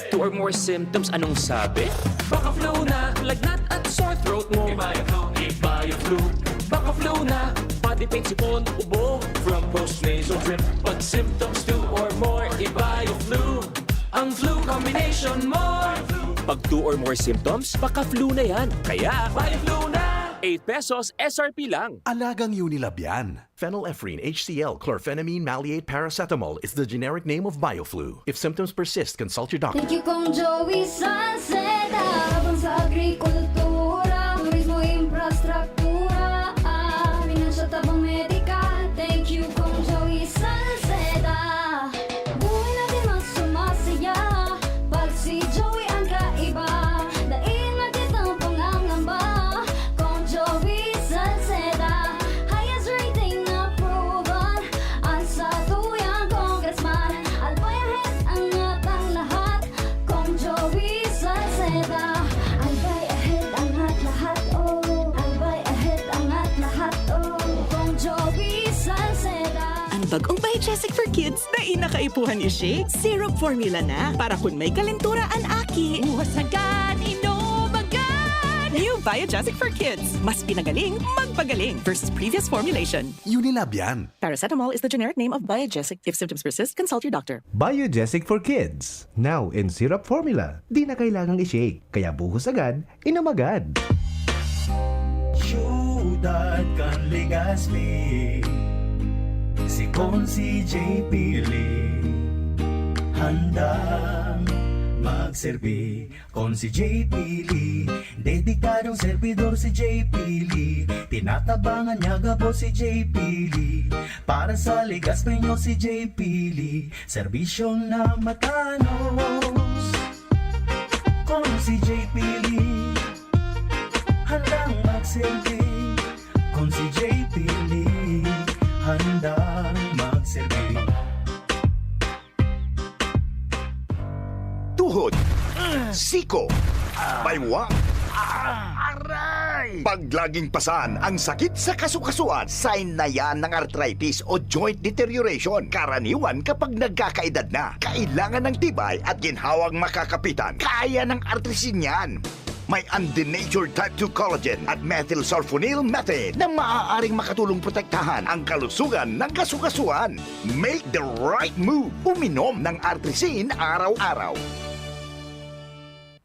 Two or more symptoms, anong sabi? Baka flu na, lagnat at sore throat mo. Ibaya flu, ibaya flu. Baka flu na, body pain, sipon, ubo. From post nasal drip, pag symptoms two or more, ibaya flu. Ang flu combination mo. Pag two or more symptoms, baka flu na yan. Kaya, ibaya flu na. Eight pesos S R P lang. Alagang Unilab yan. Phenylephrine H C L chlorphenamine maleate paracetamol is the generic name of Bioflu. If symptoms persist, consult your doctor. Thank you, Kong Joey Salceda. Tabang sa agrikultura, turismo, infrastruktura, ah, financial tabang medikal. Thank you, Kong Joey Salceda. Buhay natin mas sumasaya pag si Joey ang kaiba. Dai na kitang pangangamba, Kong Joey Salceda. Highest rating na proven, ang satuyang congressman. Albay Ahead, angat ang lahat, Kong Joey Salceda. Albay Ahead, angat lahat, oh. Albay Ahead, angat lahat, oh. Kong Joey Salceda. Ang bagong Biogesic for Kids, dai na kaipuhan i-shake. Syrup formula na, para kun may kalentura an aki. Buhos agad, inom agad! New Biogesic for Kids. Mas pinagaling, magpagaling versus previous formulation. Unilab yan. Paracetamol is the generic name of Biogesic. If symptoms persist, consult your doctor. Biogesic for Kids. Now in syrup formula. Di na kailangang i-shake. Kaya buhos agad, inom agad. Siyudad kan Legazpi, si Consi J P Lee, handang magserbi. Consi J P Lee, dedikadong servidor si J P Lee. Tinatabangan niya gabos si J P Lee. Para sa Legazpeño si J P Lee, serbisyong namatanos. Consi J P Lee, handang magserbi. Consi J P Lee, handang magserbi. Tuhod, siko, baywa, aray! Pag laging pasan ang sakit sa kasukasuan, sign na yan ng arthritis o joint deterioration. Karaniwan kapag nagkakaedad na, kailangan ng tibay at ginhawang makakapitan. Kaya ng Artrisin yan. May undenatured type two collagen at methylsulfonyl methane na maaaring makatulong protektahan ang kalusugan ng kasukasuan. Make the right move. Uminom ng Artrisin araw-araw.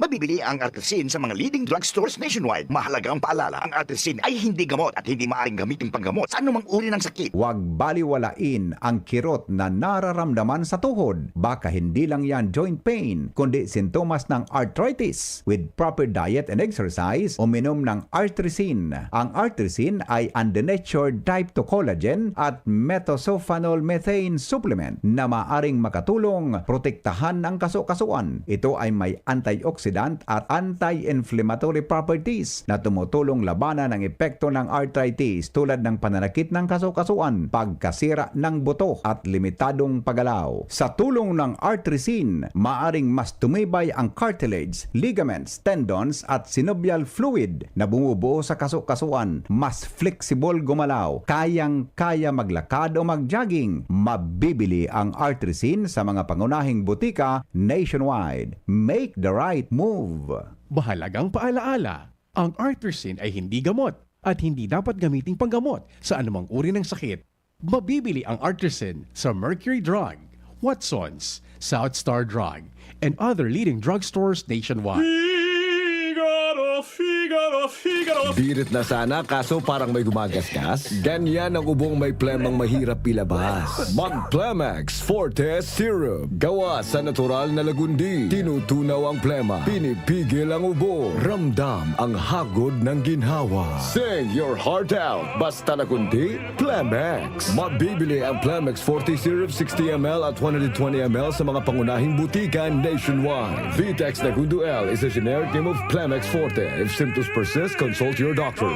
Mabibili ang Artrisin sa mga leading drugstores nationwide. Mahalagang paalala, ang Artrisin ay hindi gamot at hindi maaaring gamitin panggamot sa anumang uri ng sakit. Huwag baliwalain ang kirot na nararamdaman sa tuhod. Baka hindi lang yan joint pain, kundi sintomas ng arthritis. With proper diet and exercise, uminom ng Artrisin. Ang Artrisin ay undenatured type two collagen at methylsulfonyl methane supplement na maaring makatulong protektahan ang kasukasuan. Ito ay may antioxidant at anti-inflammatory properties na tumutulong labanan ang epekto ng arthritis, tulad ng pananakit ng kasukasuan, pagkasira ng buto, at limitadong paggalaw. Sa tulong ng Artrisin, maaring mas tumibay ang cartilage, ligaments, tendons, at synovial fluid na bumubuo sa kasukasuan. Mas flexible gumalaw, kayang-kaya maglakad o mag-jogging. Mabibili ang Artrisin sa mga pangunahing butika nationwide. Make the right move! Mahalagang paalaala, ang Artrisin ay hindi gamot at hindi dapat gamiting panggamot sa anumang uri ng sakit. Mabibili ang Artrisin sa Mercury Drug, Watsons, South Star Drug, and other leading drugstores nationwide. Figaro, Figaro, Figaro. Birit na sana, kaso parang may gumagasgas. Ganyan ang ubong may plemang mahirap ilabas. Mag Plemex Forte Syrup. Gawa sa natural na lagundi. Tinutunaw ang plema. Pinipigil ang ubo. Ramdam ang hagod ng ginhawa. Sing your heart out. Basta lagundi, Plemex. Mabibili ang Plemex Forte Syrup sixty M L at one hundred twenty M L sa mga pangunahing butika nationwide. Vitex Nagundo L is a generic name of Plemex Forte. If symptoms persist, consult your doctor.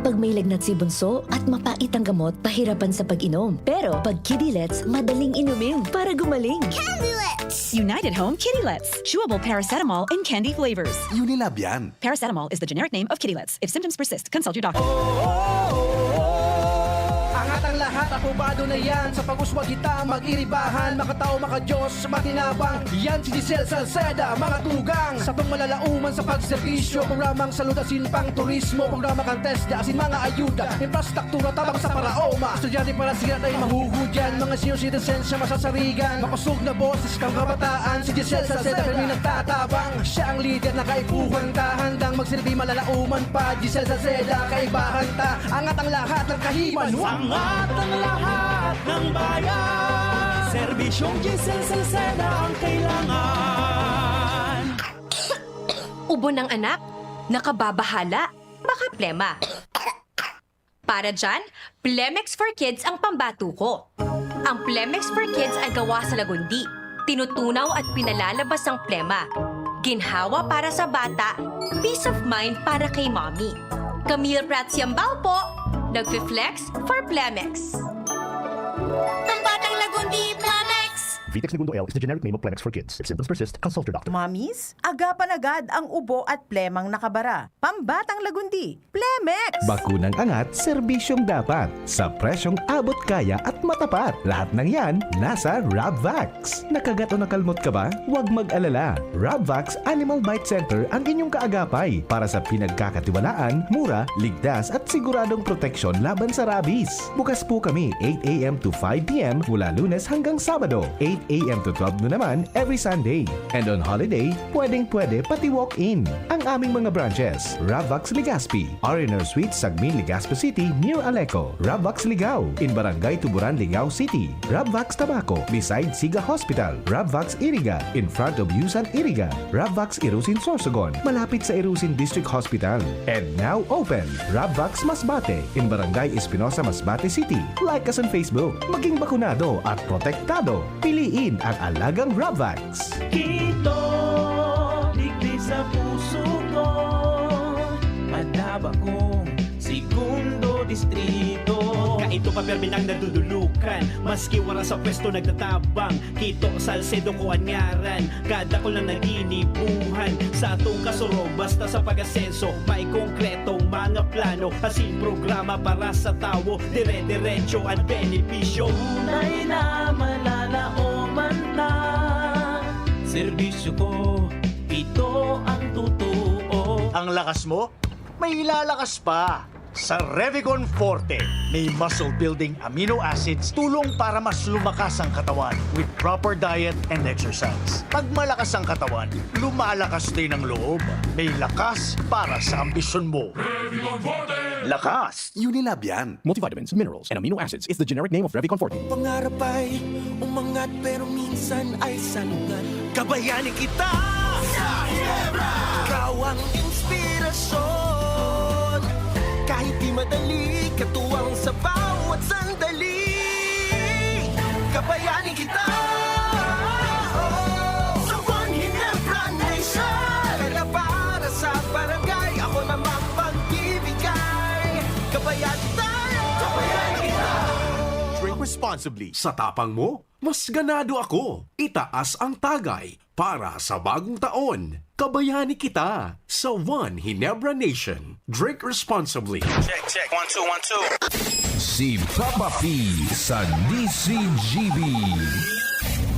Pag may lagnat si Bunso at mapait ang gamot, pahirapan sa pag-inom. Pero pag Kidilets, madaling inumin para gumaling. Kidilets! United Home Kidilets. Chewable paracetamol and candy flavors. Unilab yan. Paracetamol is the generic name of Kidilets. If symptoms persist, consult your doctor. Angat ang lahat, aprobado na yan. Sa pag-uswag kita, mag-iribahan, makatao, makadiyos, matinabang. Yan si Giselle Salceda, mga tugang. Sa pangmalalauman sa pagserbisyo, programang salud asin pang turismo, programa kan TESDA asin mga ayuda, infrastruktura tabang sa paraoma. Estudyante para siya tayo mahuhudyan, mga senior citizens siya masasarigan. Makosog na boses kang kabataan, si Giselle Salceda kami nagtatabang. Siya ang lider na kaipuhan ta, handang magsilbi malalauman pa. Giselle Salceda, kaibahan ta, angat ang lahat ng kahiman. Angat ang lahat ng bayan. Serbisyong Giselle Salceda ang kailangan. Ubo ng anak? Nakababahala? Baka plema. Para dyan, Plemex for Kids ang pambato ko. Ang Plemex for Kids ay gawa sa lagundi. Tinutunaw at pinalalabas ang plema. Ginhawa para sa bata, peace of mind para kay mommy. Camille Prats Yambao po, nagfi-flex for Plemex. Ang batang lagundi, Plemex! Vitex Negundo L is the generic name of Plemex for kids. If symptoms persist, consult your doctor. Mamis, agapan agad ang ubo at plemang nakabara. Pambatang lagundi, Plemex! Bakunang angat, serbisyong dapat. Sa presyong abot kaya at matapat. Lahat ng yan, nasa Rabvax. Nakagat o nakalmot ka ba? Huwag mag-alala. Rabvax Animal Bite Center ang inyong kaagapay para sa pinagkakatiwalaan, mura, ligtas at siguradong proteksyon laban sa rabies. Bukas po kami eight a.m. to five p.m. mula Lunes hanggang Sabado, eight a.m. to twelve noon naman every Sunday. And on holiday, pwedeng-pwede pati walk-in. Ang aming mga branches, Ravax Legazpi, R and R Suite, Sagmin, Legazpi City, near Aleco, Ravax Ligao, in Barangay Tuburan, Ligao City, Ravax Tabaco, beside Siga Hospital, Ravax Iriga, in front of Yusan Iriga, Ravax Irusin Sorsogon, malapit sa Irusin District Hospital. And now open, Ravax Masbate, in Barangay Espinosa, Masbate City. Like us on Facebook. Maging bakunado at protektado. Piliin ang alagang Ravax. Kito, digdi sa puso ko, madaba kong segundo distrito. Kaito pa permi nang nadudulukan, maski wala sa pwesto nagtatabang. Kito, Salcedo ko an ngaran, kadakul na naginibuhan. Sa atong kasurog, basta sa pag-asenso, may konkretong mga plano, asin programa para sa tawo, dire-diretso ang benepisyo. Tunay na malalaoman ta, serbisyo ko, ito ang totoo. Ang lakas mo, may ilalakas pa. Sa Revicon Forte, may muscle building amino acids, tulong para mas lumakas ang katawan with proper diet and exercise. Pag malakas ang katawan, lumalakas din ang loob. May lakas para sa ambisyon mo. Lakas! Unilab yan. Multivitamins, minerals, and amino acids is the generic name of Revicon Forte. Pangarap ay umangat pero minsan ay salungat. Kabayani kita sa Ginebra! Ikaw ang inspirasyon. Kahit di madali, katuwang sa bawat sandali. Kabayani kita! Sa One Ginebra Nation! Pera para sa barangay, ako na mapagbibigay. Kabayani tayo! Kabayani kita! Drink responsibly. Sa tapang mo, mas ganado ako. Itaas ang tagay para sa bagong taon. Kabayani kita sa One Ginebra Nation. Drink responsibly. Check, check. One, two, one, two. Si Papa P sa D C G B.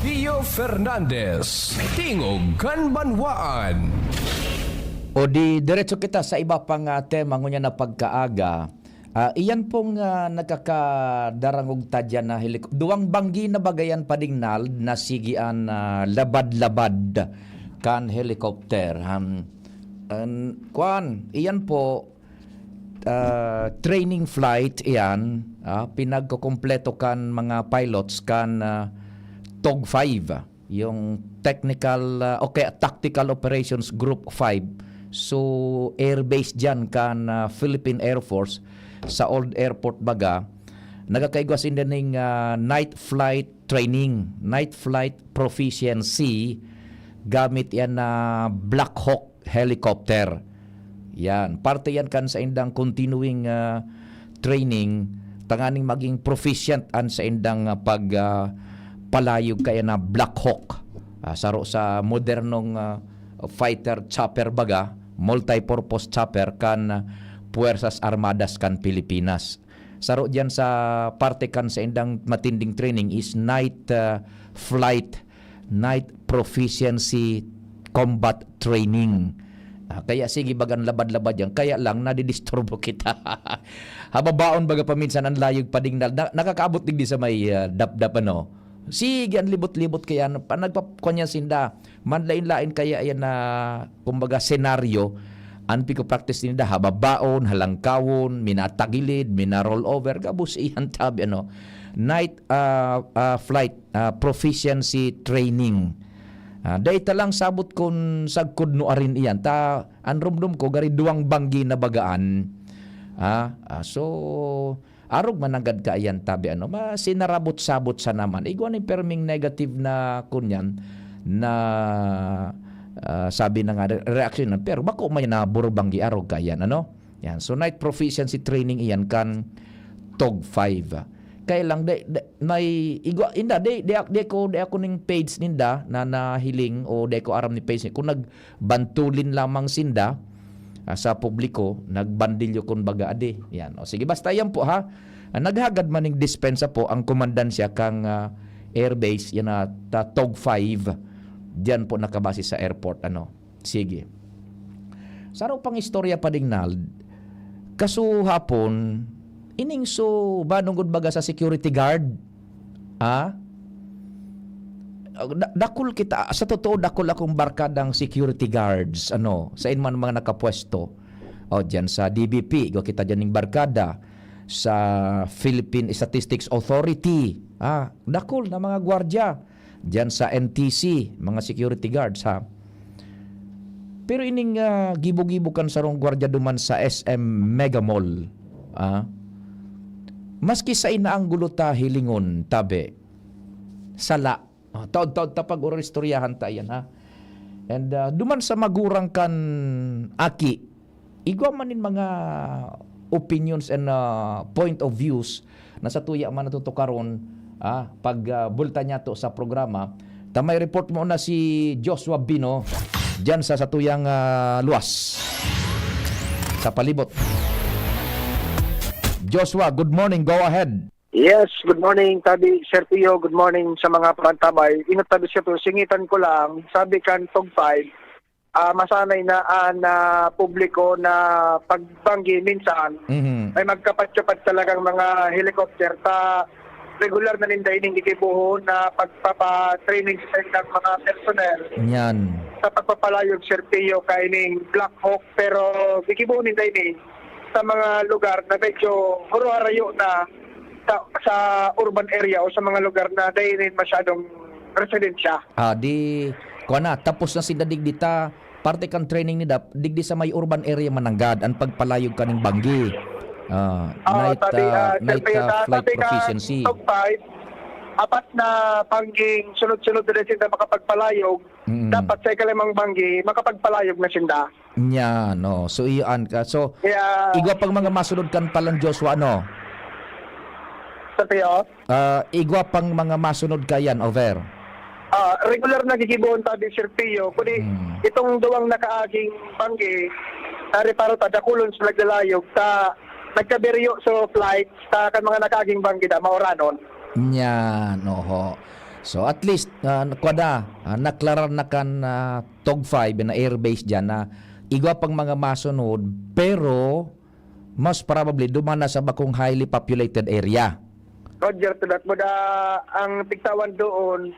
Pio Fernandez, Tingog kan Banwaan. O di diretso kita sa iba pang ah, tema ngunyan na pagkaaga. Ah, iyan pong ah, nagkakadarangog ta dyan na helik- duwang banggi na bagayan padingnal na sige an ah, labad-labad kan helicopter. Um, an, kwan, iyan po ah, training flight iyan, ah, pinagkukumpleto kan mga pilots kan ah, tog five, yung technical ah, o kaya tactical operations group five. So airbase diyan kan ah, Philippine Air Force sa old airport baga. Nagakaigwa sinda ning ah, night flight training, night flight proficiency gamit yan na Black Hawk helicopter. Yan, parte yan kan sa indang continuing ah, training tanganing maging proficient an sa indang ah, pag ah, palayog kaya na Black Hawk. Ah, saro sa modernong ah, fighter chopper baga, multi-purpose chopper kan ah, Puwersas Armadas kan Pilipinas. Saro diyan sa parte kan sa indang matinding training is night ah, flight, night proficiency combat training. Ah, kaya sige bagan labad-labad yan. Kaya lang nadidisturbo kita. Hababaon baga paminsan ang layog padingnal. Na, nakakaabot digdi sa may ah, dapdap ano. Sige, ang libot-libot kaya ano, pa, nagpa, kanya sinda. Manlain-lain kaya yan na, kumbaga, senaryo, ang piko-practice ninda, hababaon, halangkawon, minatagilid, mina-roll over, gabos iyan tabi, ano, night ah, ah, flight ah, proficiency training. Ah, dai ta lang sabot kun sagkod no arin iyan. Ta, an rumdom ko, gari duwang banggi na bagaan. Ah, ah, so, arog man nanggad kaiyan tabi ano, ma, sinarabot-sabot sa naman. Igwa ni perming negative na kunyan na ah, sabi na nga re- reaksyon na, pero bako may naburubanggi arog kaiyan ano. Yan. So night proficiency training iyan kan tog five. Kaya lang, di, di, may igwa, inda, di, di, ak- di ko, di ako ning page ninda na nahiling o di ko aram ni page ni. Kung nagbantulin lamang sinda, ah, sa publiko, nagbandilyo kun baga adi. Yan. O sige, basta yan po ha. Ah, naghagad man ning dispensa po ang komandansya kang, ah, airbase, yan na ta, Tog five. Diyan po nakabase sa airport, ano. Sige. Sa araw pang istorya pa ding Nald, kasuhapon, ining so, ba nunggod baga sa security guard? Ha? Da- dakul kita, sa totoo, dakul akong barkadang security guards, ano, sa inman mga nakapwesto. O, dyan sa D B P, igwa kita dyan ning barkada. Sa Philippine Statistics Authority, ah, dakul na mga gwardya. Dyan sa N T C, mga security guards, ha. Pero ining, ah, gibo-gibo kan sarong gwardya duman sa S M Mega Mall, ah, maski sa inaanggulo ta hilingon, tabi, sala. Ah, taod-taod ta pag-uristoryahan ta yan, ha. And, ah, duman sa magurang kan aki, igwa man nin mga opinions and, ah, point of views na sa tuya man natutukaron, ah, pag, ah, bulta niya to sa programa. Ta may report mo na si Joshua Bino diyan sa satuyang, ah, luwas sa palibot. Joshua, good morning. Go ahead. Yes, good morning, Tabi Serpio. Good morning sa mga pantabay. Inot Tabi Serpio, singitan ko lang, sabi kan Tog five, ah, masanay na an, ah, publiko na pagbanggi minsan, Mhm. may magkapat-kapat talagang mga helicopter. Ta regular na ninda ining gigibohon na pagpapa-training sa saindang mga personnel Yan. sa pagpapalayog, Serpio, kaining Black Hawk. Pero gigibohon ninda ini sa mga lugar na medyo haro-harayo na sa, sa urban area o sa mga lugar na dai rin masyadong residensya. Ah, di, kuwan na, tapos na sinda digdi ta, parte kan training ni Dap, digdi sa may urban area mananggad, ang pagpalayog kaning banggi. Ah, Ah, night, sabi, ah, ah, night, Serpio, ah, sa, flight sabi ka, proficiency. Tog five, apat na bangging sunod-sunod na rin sila makapagpalayog. Mm. Dapat sa ikalimang banggi, makapagpalayog na sinda. Nya, no. So, iyo an ka. So, Kaya igwa pang mga masunod kan palan, Joshua, ano? Sa Pio? Ah, igwa pang mga masunod ka yan, over. Ah, regular na gigibohon ta di, Sir Pio. Kundi Hmm. itong duwang nakaaging banggi, nareparo ta, dakulon sa naglalayog, sa nagkabiryo sa flight, sa kan mga nakaaging banggi da, mauranon. Yan, oho. So, at least, ah, kwa da, ah, naklarar na kan, ah, Tog five na airbase dyan na igwa pang mga masunod, pero most probably duman na sa bakong highly populated area. Roger to that. Muda ang tigtawan doon,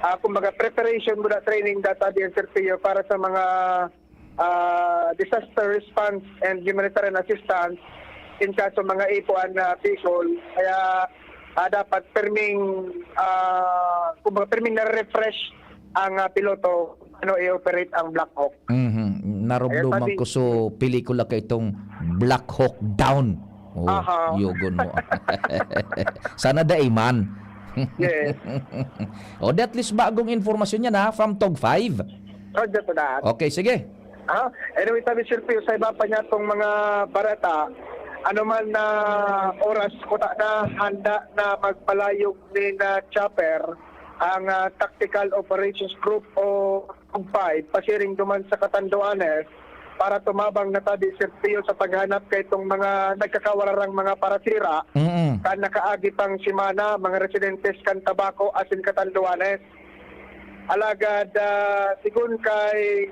ah, kumbaga preparation muda training data di Sir Pio para sa mga, ah, disaster response and humanitarian assistance in kaso mga ipuan na Bicol. Kaya, ah, dapat perming, ah, kumbaga perming na-refresh ang, ah, piloto ano i-operate ang Black Hawk. Mhm. Narumduman Ayan, sabi ko so pelikula ka itong Black Hawk Down. Oh, Aha. Yogon mo. Sana dai man. Yes. O, di at least bagong informasyon yan, ha, from Tog five. Roger to that. Okay, sige. Ah, anyway, sabi Sir Pio, sa iba pa niya itong mga barata, ano man na oras, kuta na, handa na magpalayog ni na chopper, ang, ah, Tactical Operations Group o Tog five, pasiring duman sa Catanduanes para tumabang na tabi, Sir Pio, sa paghanap kay itong mga nagkakawararang mga parasira Mm. kan nakaagi pang semana, mga residentes kan Tabaco asin Catanduanes. Alagad, ah, sigon kay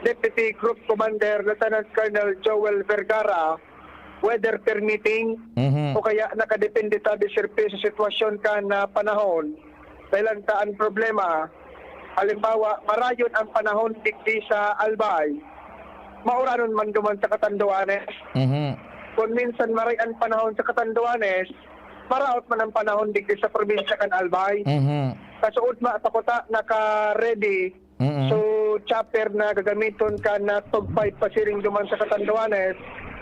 Deputy Group Commander Lieutenant Colonel Joel Vergara, weather permitting, Mhm. o kaya nakadepende tabi, Sir Pio, sa sitwasyon kan, ah, panahon. Dahilan ta an problema, halimbawa, marayon ang panahon digdi sa Albay, mauranon man duman sa Catanduanes. Mhm. Kung minsan maray an panahon sa Catanduanes, maraot man ang panahon digdi sa probinsya kan Albay. Mhm. Kasuod ma, sa kuta, naka-ready Mm. so chopper na gagamiton kan na Tog five pasiring duman sa Catanduanes,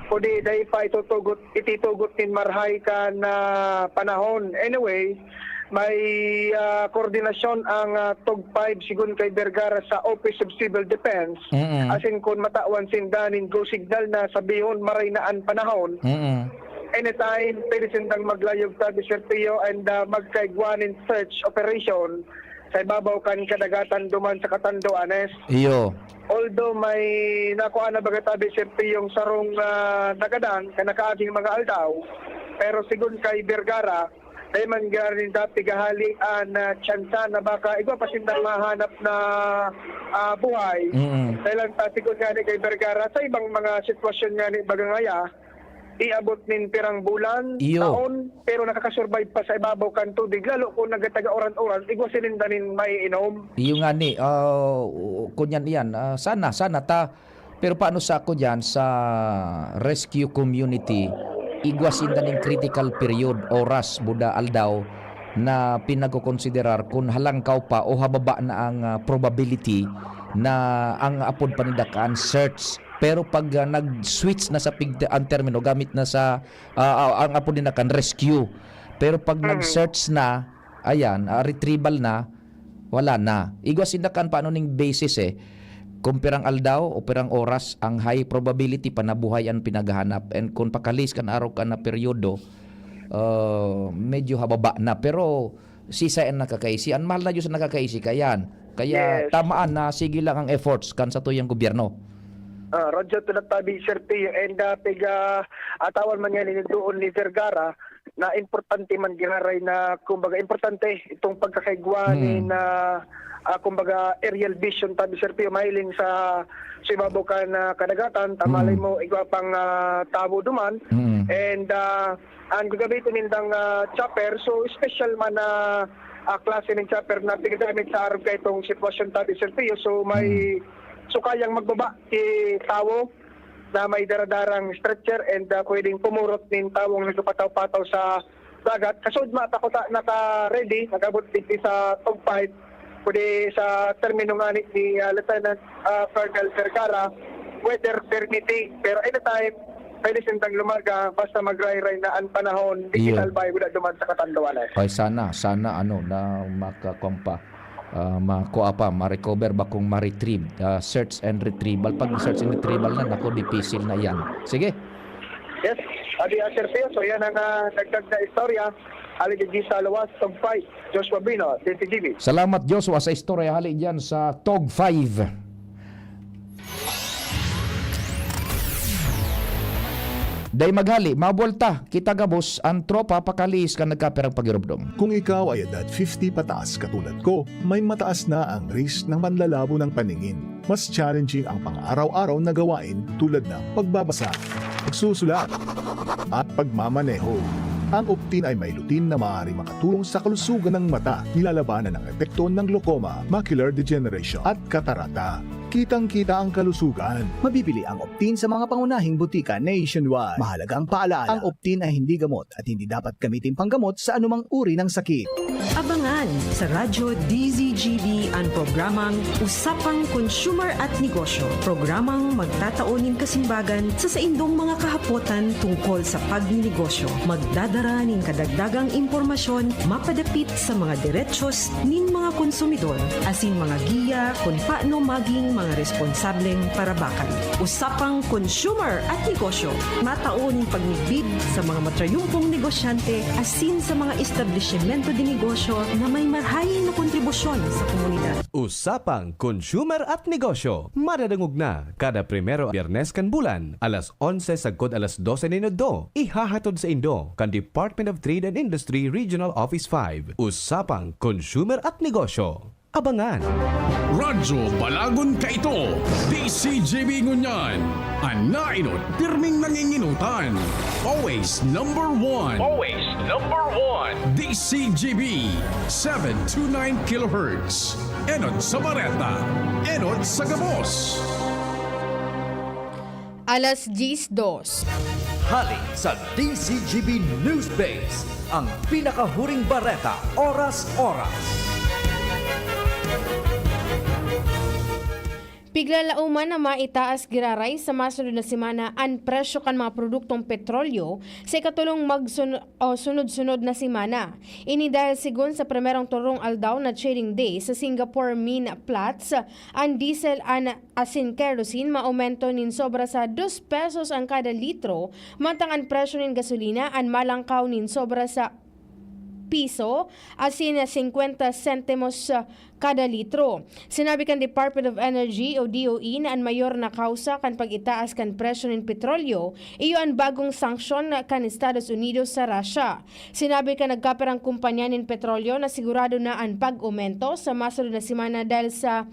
kundi dai pa itutugot, ititugot nin marhay kan, ah, panahon. Anyway, may, ah, koordinasyon ang, ah, Tog five sigon kay Vergara sa Office of Civil Defense. Mm. Asin kun matawan sinda nin go signal na sabihon maray na an panahon, Mm. Anytime, pwede sindang maglayog, sabi Sir Pio, and, ah, magkaigwa nin search operation sa ibabaw kan kadagatan duman sa Catanduanes. Iyo. Although may nakuha na baga tabi, Sir Pio, yung sarong, ah, nagadan kan nakaaging mga aldaw, pero sigon kay Vergara, dai man giraray ninda pigahali an, ah, tsansa na baka igwa pa sindang mahanap na, ah, buhay. Mm. Dahil ang tasigon nga ni kay Vergara, sa ibang mga sitwasyon nga ni baga ngaya, iabot nin pirang bulan, Iyo. taon, pero nakakasurvive pa sa ibabaw kan tubig, lalo kung nagataga uran-uran, igwa sininda nin maiinom. Iyo nga ni, ah, kunyan iyan, ah, sana, sana ta, pero paano sa ako diyan, sa rescue community, igwa sinda nin critical period, oras, buda, aldaw, na pinagkokonsiderar kung halangkaw pa o hababa na ang, ah, probability na ang apod pa ninda kaan search. Pero pag, ah, nag-switch na sa pig-, ang termino, gamit na sa, ah, ah, ang apod ninda kan rescue. Pero pag Mm. nag-search na, ayan, ah, retrieval na, wala na. Igwa sinda kan paano ning basis eh. Kung pirang aldaw o pirang oras, ang high probability pa na buhay ang pinaghahanap. And kung pakalis kan araw ka na peryodo, ah, medyo hababa na. Pero sisay ang nakakaisi. Ang mahal na Diyos ang nakakaisi. Kaya, kaya Yes. tamaan na sige lang ang efforts kan satuyang gobyerno. Ah, Radyo Tunat Tabi, Sir Pio, and, ah, piga atawan man nga ni doon ni Vergara na importante man giraray na, kumbaga, importante itong pagkakaigwa Hmm. ni na, ah, kumbaga, aerial vision tabi, Sir Pio, mahiling sa, sa ibabaw kan, ah, kadagatan, tamalay Hmm. mo, igwa pang, ah, tawo duman. Hmm. And, ah, ang gagamitin nindang, ah, chopper, so special man na, ah, klase ng chopper na pinagamit sa arog kaitong sitwasyon tabi, Sir Pio. So may Hmm. sukayang magbaba si tawo na may daradarang stretcher and, ah, pwedeng pumurot nin tawong nagpapataw-pataw sa dagat. Kasud mata ko ta naka-ready, nag-abot digdi sa Tog five, kundi sa termino ngani ni, ah, Lieutenant, ah, Colonel Vergara, weather permitting. Pero anytime, pwede sindang lumaga, basta magrayray na ang panahon, Iyo. digital by wala duman sa Catanduanes. Ay, sana, sana, ano, na makakuha pa, ah, makuha pa, ma-recover ba kung ma-retrieve, ah, search and retrieval. Pag search and retrieval na, naku, dipisil na yan. Sige. Yes, Adi, ah, Sir Pio, so yan ang, ah, dagdag na istorya. Hali digdi sa Luwas, Tog five, Joshua Bino, D C G B. Salamat, Joshua, sa istorya hali diyan sa Tog five. Dai maghali, mabuwalta kita gabos an tropa pakalihis kan nagkapirang pagiromdom. Kung ikaw ay edad fifty pataas katulad ko, may mataas na ang risk ng panlalabo ng paningin. Mas challenging ang pang-araw-araw na gawain tulad ng pagbabasa, pagsusulat, at pagmamaneho. Ang Optin ay may lutein na maaaring makatulong sa kalusugan ng mata, nilalabanan ang epekto ng glaucoma, macular degeneration, at katarata. Kitang-kita ang kalusugan. Mabibili ang Optin sa mga pangunahing butika nationwide. Mahalagang paalaala, ang Optin ay hindi gamot at hindi dapat gamitin panggamot sa anumang uri ng sakit. Abangan sa Radyo D Z G B an programang Usapang Consumer at Negosyo, programang magtatao nin kasimbagan sa saindong mga kahapotan tungkol sa pagninegosyo. Magdadara nin kadagdagang impormasyon mapadapit sa mga derechos nin mga konsumidor, asin mga giya kun paano maging mga responsableng parabakan. Usapang Consumer at Negosyo, matao nin pagmidbid sa mga matrayumpong negosyante asin sa mga establisimento de negosyo na may marahay na kontribusyon sa komunidad. Usapang Consumer at Negosyo, madadangog na kada primero Biyernes kan bulan, alas onse sagkod alas dose nin udto. Ihahatod saindo kan Department of Trade and Industry Regional Office five. Usapang Consumer at Negosyo. Abangan. Radyo Balagon kaito, D C G B ngunyan. An naenot, pirming nangingenotan. Always number one. Always number one. D C G B, seven two nine kilohertz. Enot sa bareta, enot sa gabos. Alas diyes dos. Hali sa D C G B News Base, ang pinakahuring bareta, oras-oras. Piglalauman na maitaas giraray sa masunod na semana an presyo kan mga produktong petrolyo sa ikatulong magsun-, o sunod-sunod na semana. Ini dahil segun sa primerong turong aldaw na trading day sa Singapore Main Platts, an diesel an asin kerosene maomento nin sobra sa dos pesos an kada litro, mantang an presyo nin gasolina an malangkaw nin sobra sa piso asin singkwenta sentimos kada litro. Sinabi kan Department of Energy o D O E na an mayor na kawsa kan pag-itaas kan presyo nin petrolyo iyo an bagong sanksyon kan Estados Unidos sa Russia. Sinabi kan nagkaperang kumpanya nin petrolyo na sigurado na an pag-omento sa masunod na semana dahil sa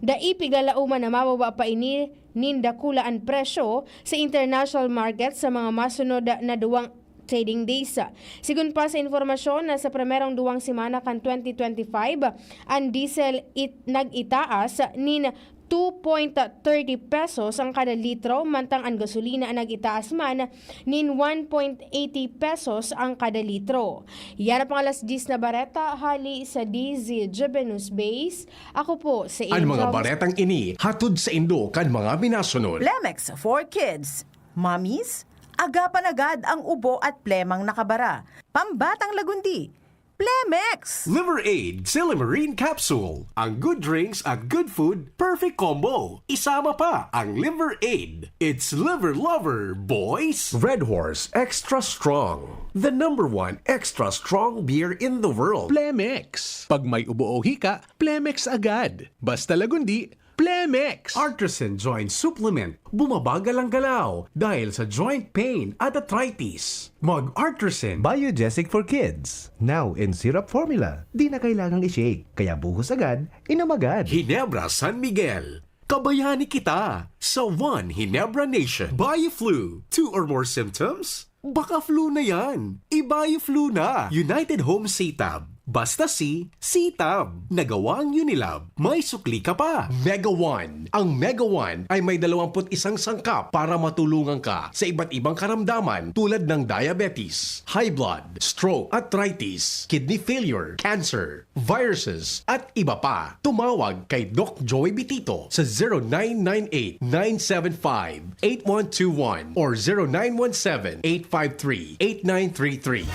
dai piglalauman na mababa pa ini nin dakula an presyo sa international market sa mga masunod na duwang trading days. Sigon pa sa impormasyon na sa primerong duwang semana kan twenty twenty-five, an diesel it-, nag-itaas nin two point thirty pesos ang kada litro, mantang an gasolina an nag-itaas man nin one point eighty pesos ang kada litro. Yan ang pang alas diyes na bareta, hali sa D Z Juvenus Base. Ako po si An mga Angel. Baretang ini hatod sa indo kan mga minasunod. Plemex for kids. Mommies, agapan agad ang ubo at plemang nakabara. Pambatang lagundi, Plemex! Liver Aid, Silimarin Capsule. Ang good drinks at good food, perfect combo. Isama pa ang Liver Aid. It's Liver Lover, boys! Red Horse Extra Strong. The number one extra strong beer in the world. Plemex. Pag may ubo o hika, Plemex agad. Basta lagundi, Plemex! Artisan Joint Supplement. Bumabagal ang galaw dahil sa joint pain at arthritis. Mag-Artisan. Biogesic for kids. Now in syrup formula. Di na kailangang i-shake. Kaya buhos agad, inom agad. Ginebra San Miguel. Kabayani kita sa One Ginebra Nation. Bioflu. Two or more symptoms? Baka flu na yan. I-Bioflu na. United Home C-Tab. Basta C, C-Tab. Nagawang Unilab. May sukli ka pa. Mega One. Ang Mega One ay may dalawampu't isang sangkap para matulungan ka sa iba't ibang karamdaman tulad ng diabetes, high blood, stroke, arthritis, kidney failure, cancer, viruses, at iba pa. Tumawag kay Doc Joey Bitito sa zero nine nine eight, nine seven five, eight one two one or zero nine one seven, eight five three, eight nine three three.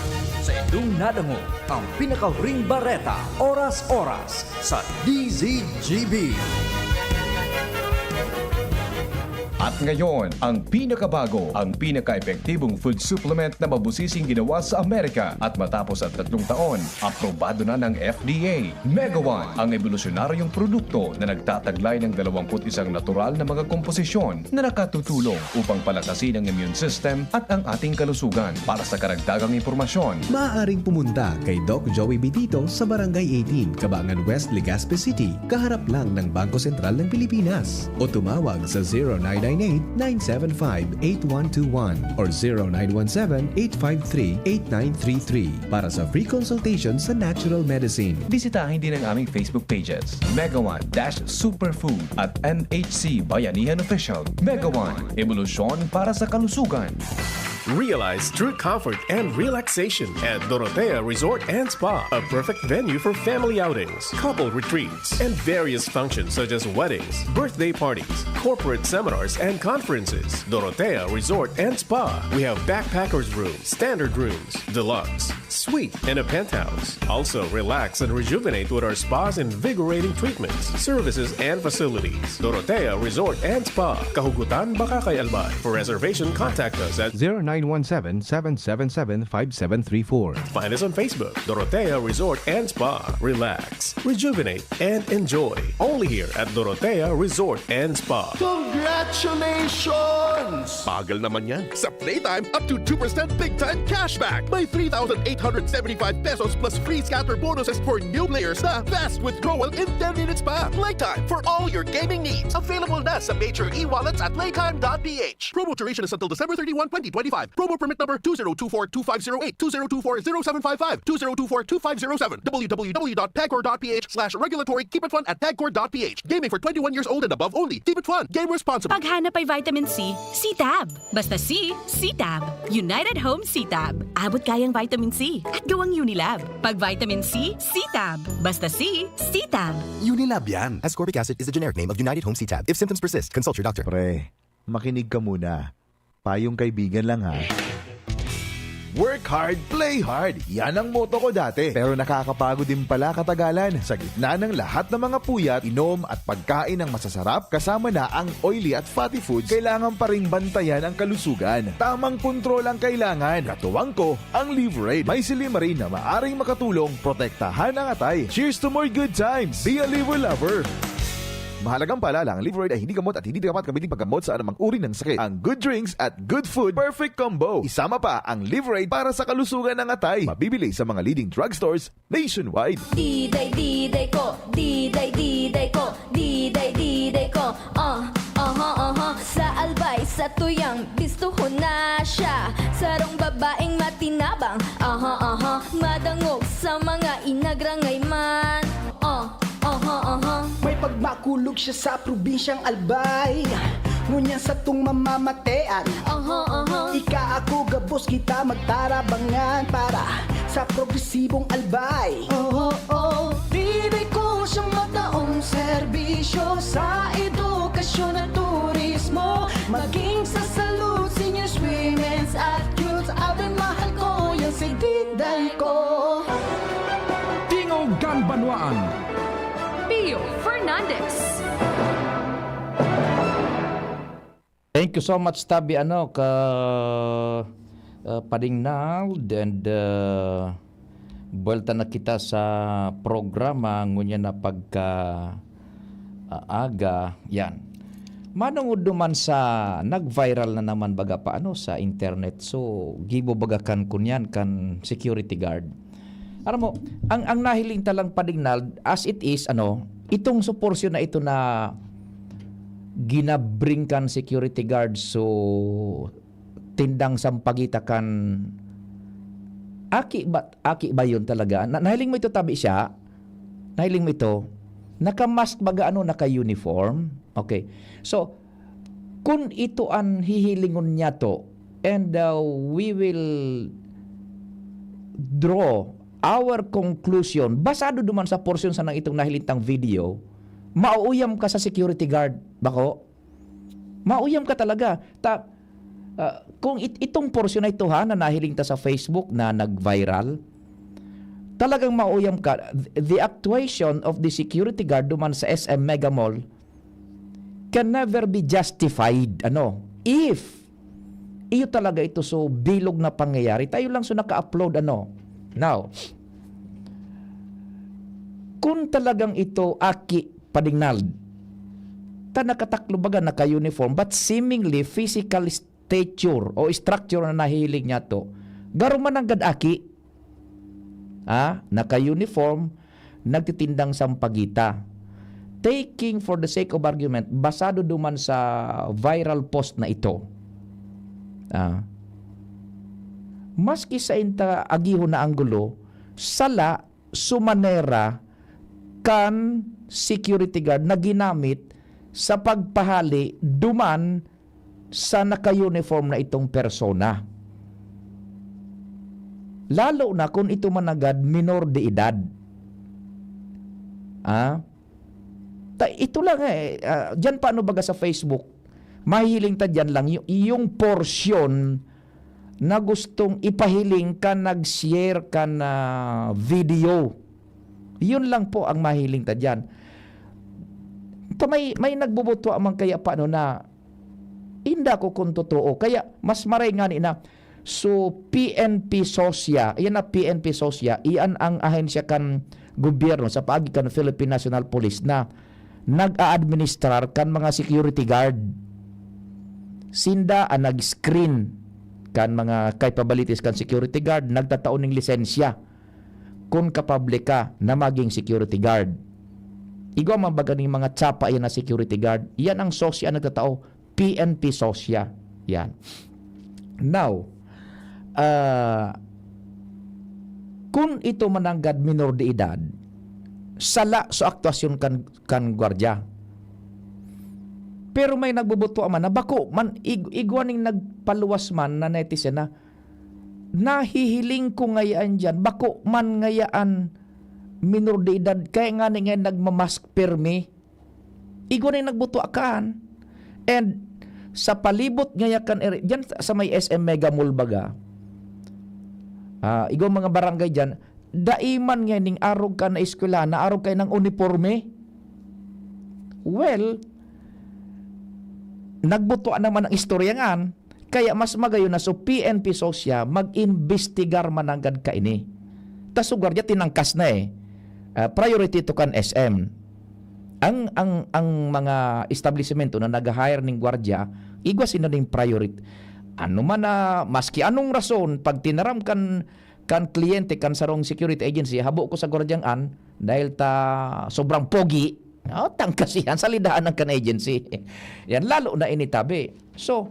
Sa indong nadangog ang pinakahuring bareta, oras-oras, sa D Z G B. At ngayon, ang pinakabago, ang pinaka-epektibong food supplement na mabusising ginawa sa Amerika at matapos ang tatlong taon, aprobado na ng F D A. Mega One, ang ebolusyonaryong produkto na nagtataglay ng dalawampu't isang natural na mga komposisyon na nakatutulong upang palakasin ang immune system at ang ating kalusugan. Para sa karagdagang impormasyon, maaaring pumunta kay Doc Joey Bitito sa Barangay eighteen, Cabangan West, Legazpi City, kaharap lang ng Bangko Sentral ng Pilipinas. O tumawag sa zero nine nine eight, nine seven five, eight one two one or zero nine one seven, eight five three, eight nine three three para sa free consultation sa natural medicine. Bisitahin din ang aming Facebook pages, Mega One dash Superfood at M H C Bayanihan Official. Mega One, ebolusyon para sa kalusugan. Realize true comfort and relaxation at Dorotea Resort and Spa, a perfect venue for family outings, couple retreats, and various functions such as weddings, birthday parties, corporate seminars, and conferences. Dorotea Resort and Spa. We have backpackers room, standard rooms, deluxe, suite, and a penthouse. Also, relax and rejuvenate with our spa's invigorating treatments, services, and facilities. Dorotea Resort and Spa, Kahugutan, Bacacay, Albay. For reservation, contact us at zero nine one seven, seven seven seven, five seven three four. Find us on Facebook, Dorotea Resort and Spa. Relax, rejuvenate, and enjoy. Only here at Dorotea Resort and Spa. Congratulations! Bagal naman yan. Sa Playtime, up to two percent big time cashback. May three thousand eight hundred seventy-five pesos plus free scatter bonuses for new players na fast withdrawal in ten minutes pa. Playtime for all your gaming needs. Available na sa major e-wallets at playtime dot p h. Promo duration is until December thirty-one, twenty twenty-five. Promo permit number two zero two four two five zero eight, two zero two four zero seven five five, two zero two four two five zero seven, w w w dot pagcor dot p h slash regulatory, keep it fun at pagcor dot p h. Gaming for twenty-one years old and above only. Keep it fun. Game responsibly. Paghanap ay vitamin C, C-Tab. Basta C, C-Tab. United Home C-Tab. Abot kayang vitamin C, At gawang Unilab. Pag vitamin C, C-Tab. Basta C, C-Tab. Unilab yan. Ascorbic acid is the generic name of United Home C-Tab. If symptoms persist, consult your doctor. Pre, makinig ka muna. Payong kaibigan lang ha. Work hard, play hard. Yan ang motto ko dati. Pero nakakapagod din pala katagalan. Sa gitna ng lahat ng mga puyat, inom at pagkain ng masasarap, kasama na ang oily at fatty foods, kailangan pa ring bantayan ang kalusugan. Tamang kontrol ang kailangan. Katuwang ko, ang Liveraid. May silymarin na maaring makatulong protektahan ang atay. Cheers to more good times! Be a Liver Lover! Mahalagang paalala, ang Liveraid ay hindi gamot at hindi dapat gamitin paggamot sa anumang uri ng sakit. Ang good drinks at good food, perfect combo. Isama pa ang Liveraid para sa kalusugan ng atay. Mabibili sa mga leading drugstores nationwide. Diday, diday ko, diday, diday ko, diday, diday ko. Ah, aha, aha. Sa Albay, sa Tuyang, bistuhon na siya. Sarong babaeng matinabang. Aha, aha. Madangog sa mga inagrangay man. Ah, aha, aha. May pagmakulog siya sa probinsyang Albay, ngunyan satong mamamatean. Aha, aha. Ika ako gabos kita magtarabangan para sa progresibong Albay. Oo, oo. Diday ko siyang mataong serbisyo sa edukasyon at turismo. Maging sa salud, seniors, women's at youth. Abay, mahal ko yan si Diday ko. Tingog kan Banwaan. Pio Fernandez. Thank you so much, Tabi, ano, ka uh, Pading Nald, and uh, buwelta na kita sa programa ngunyan na pagka uh, aga. Yan. Manungod duman sa nag-viral na naman baga pa ano sa internet. So, gibo baga kan kunyan kan security guard. Alam mo, ang ang nahiling talang Pading Nald, as it is, ano, itong suporsyon na ito na ginabring kan security guard, so tindang sampagita kan aki ba, aki ba yun talaga? Na, nahiling mo ito, Tabi, siya? Nahiling mo ito? Naka-mask baga, ano, naka-uniform? Okay. So, kun ito an hihilingon niya to, and uh, we will draw our conclusion, basado duman sa porsyon sa nang itong nahilintang video, mauuyam ka sa security guard, bako? Mauyam ka talaga. Ta, ah, kung it- itong porsyon na ito ha, na nahiling ta sa Facebook na nag-viral, talagang mauyam ka. The actuation of the security guard duman sa S M Mega Mall can never be justified, ano, if iyo talaga ito so bilog na pangyayari. Tayo lang so naka-upload, ano. Now, kung talagang ito aki Pading Nald, ta nakataklo baga, naka-uniform, but seemingly physical stature o structure na nahihiling niya to, garo man nanggad aki, ah, naka-uniform, nagtitindang sampagita. Taking for the sake of argument, basado duman sa viral post na ito, ah, maski sa inta agihon na anggulo, sala sumanera kan security guard na ginamit sa pagpahali duman sa naka-uniform na itong persona. Lalo na kung ito managad minor de edad. Ah? Ta, ito lang eh, ah, dyan pa ano baga sa Facebook, mahihiling ta dyan lang y- yung portion na gustong ipahiling kan nag-share kan ah, video. Yun lang po ang mahiling ta dyan. Ta may, may nagbubutwa man kaya pa ano na inda ko kung totoo. Kaya mas maray nga ni na, so P N P SOSYA, iyan na P N P SOSYA, iyan ang ahensya kan gobyerno sa paagi kan Philippine National Police na nag-aadministrar kan mga security guard. Sinda ang nag-screen kan mga capabilities kan security guard, nagtatao ning lisensya kun kapable ka na maging security guard. Igwa man baga ning mga tsapa yan na security guard, yan ang SOSYA nagtatao, P N P SOSYA. Yan. Now, ah, kun ito mananggad minor de edad, sala sa aktuasyon kan, kan gwardya. Pero may nagbubutwa man na bako man, ig- igwa ning nagpaluwas man na netizen na Nahihiling ko ngayaan diyan, bako man ngayaan minor de edad, kaya nga ni ngayon nagmamask permi. Igwa na yung nagbutwa kaan. And sa palibot ngaya kan ere-, diyan sa may S M Mega Mall baga, ah, igwa mga barangay diyan, dai man nga ning arog ka na eskwelahan, na arog kayo ng uniporme. Well, nagbutwa naman ang istorya ngan, kaya mas magayon na so P N P SOSYA mag-imbestigar mananggad kaini. Ta so gwardiya tinangkas na eh. Ah, priority to kan S M. Ang, ang, ang mga establisemento na nag-hire ning gwardiya, igwa sila ning priority. Ano man na, maski anong rason, pag tinaram kan, kan kliyente, kan sarong security agency, habo ko sa gwardyang an, dahil ta sobrang pogi, oh, tangkas yan, salidahan ng kan agency. Yan, lalo na initabi. So,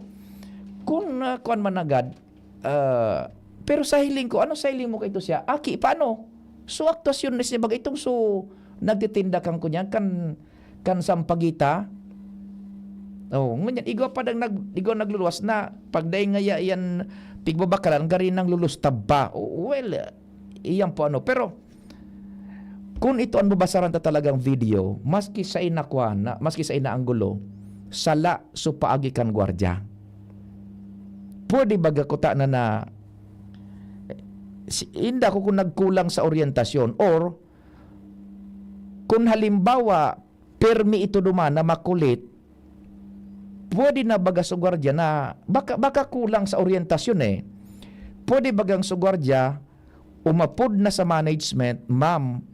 kung, ah, kuwan man agad, ah, pero sa hiling ko, ano sa hiling mo kay to siya? Aki, paano? So, aktuasyon na siya, baga itong so, nagtitinda kang kunyan, kan, kan sampagita? Oh, ngunyan, igwa pa dang nag-, igwa nagluluwas na, pag dahil nga ya-, yan, pigbabakalan, gari nang lulustab pa. Oh, well, iyan po ano. Pero, kung ito ang babasaran ta talagang video, maski sa inakwan, na, maski sa inaanggulo, sala so paagi kan gwardiya. Pwede baga kuta na na, si, inda ko kung nagkulang sa oryentasyon or kung halimbawa, permi ito duman na makulit, pwede na baga so gwardiya na, baka, baka kulang sa oryentasyon eh. Pwede bagang so gwardiya, umapod na sa management, "Ma'am,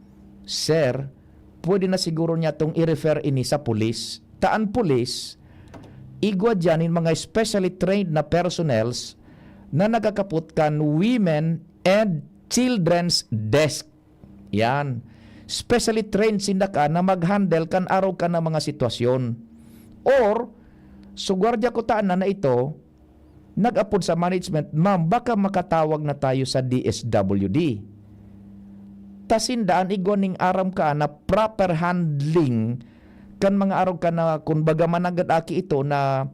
sir, pwede na siguro niya tong i-refer ini sa pulis." Ta an pulis, igwa diyan nin mga specially trained na personnels na nagakapot kan Women and Children's Desk. Yan. Specially trained sinda ka na mag-handle kan arog ka na mga sitwasyon. Or, so gwardiya kutaan na na ito, nag-apod sa management, "Ma'am, baka makatawag na tayo sa D S W D." Ta sinda an igwa ning aram ka na proper handling kan mga arog ka na, kun baga mananggad aki ito na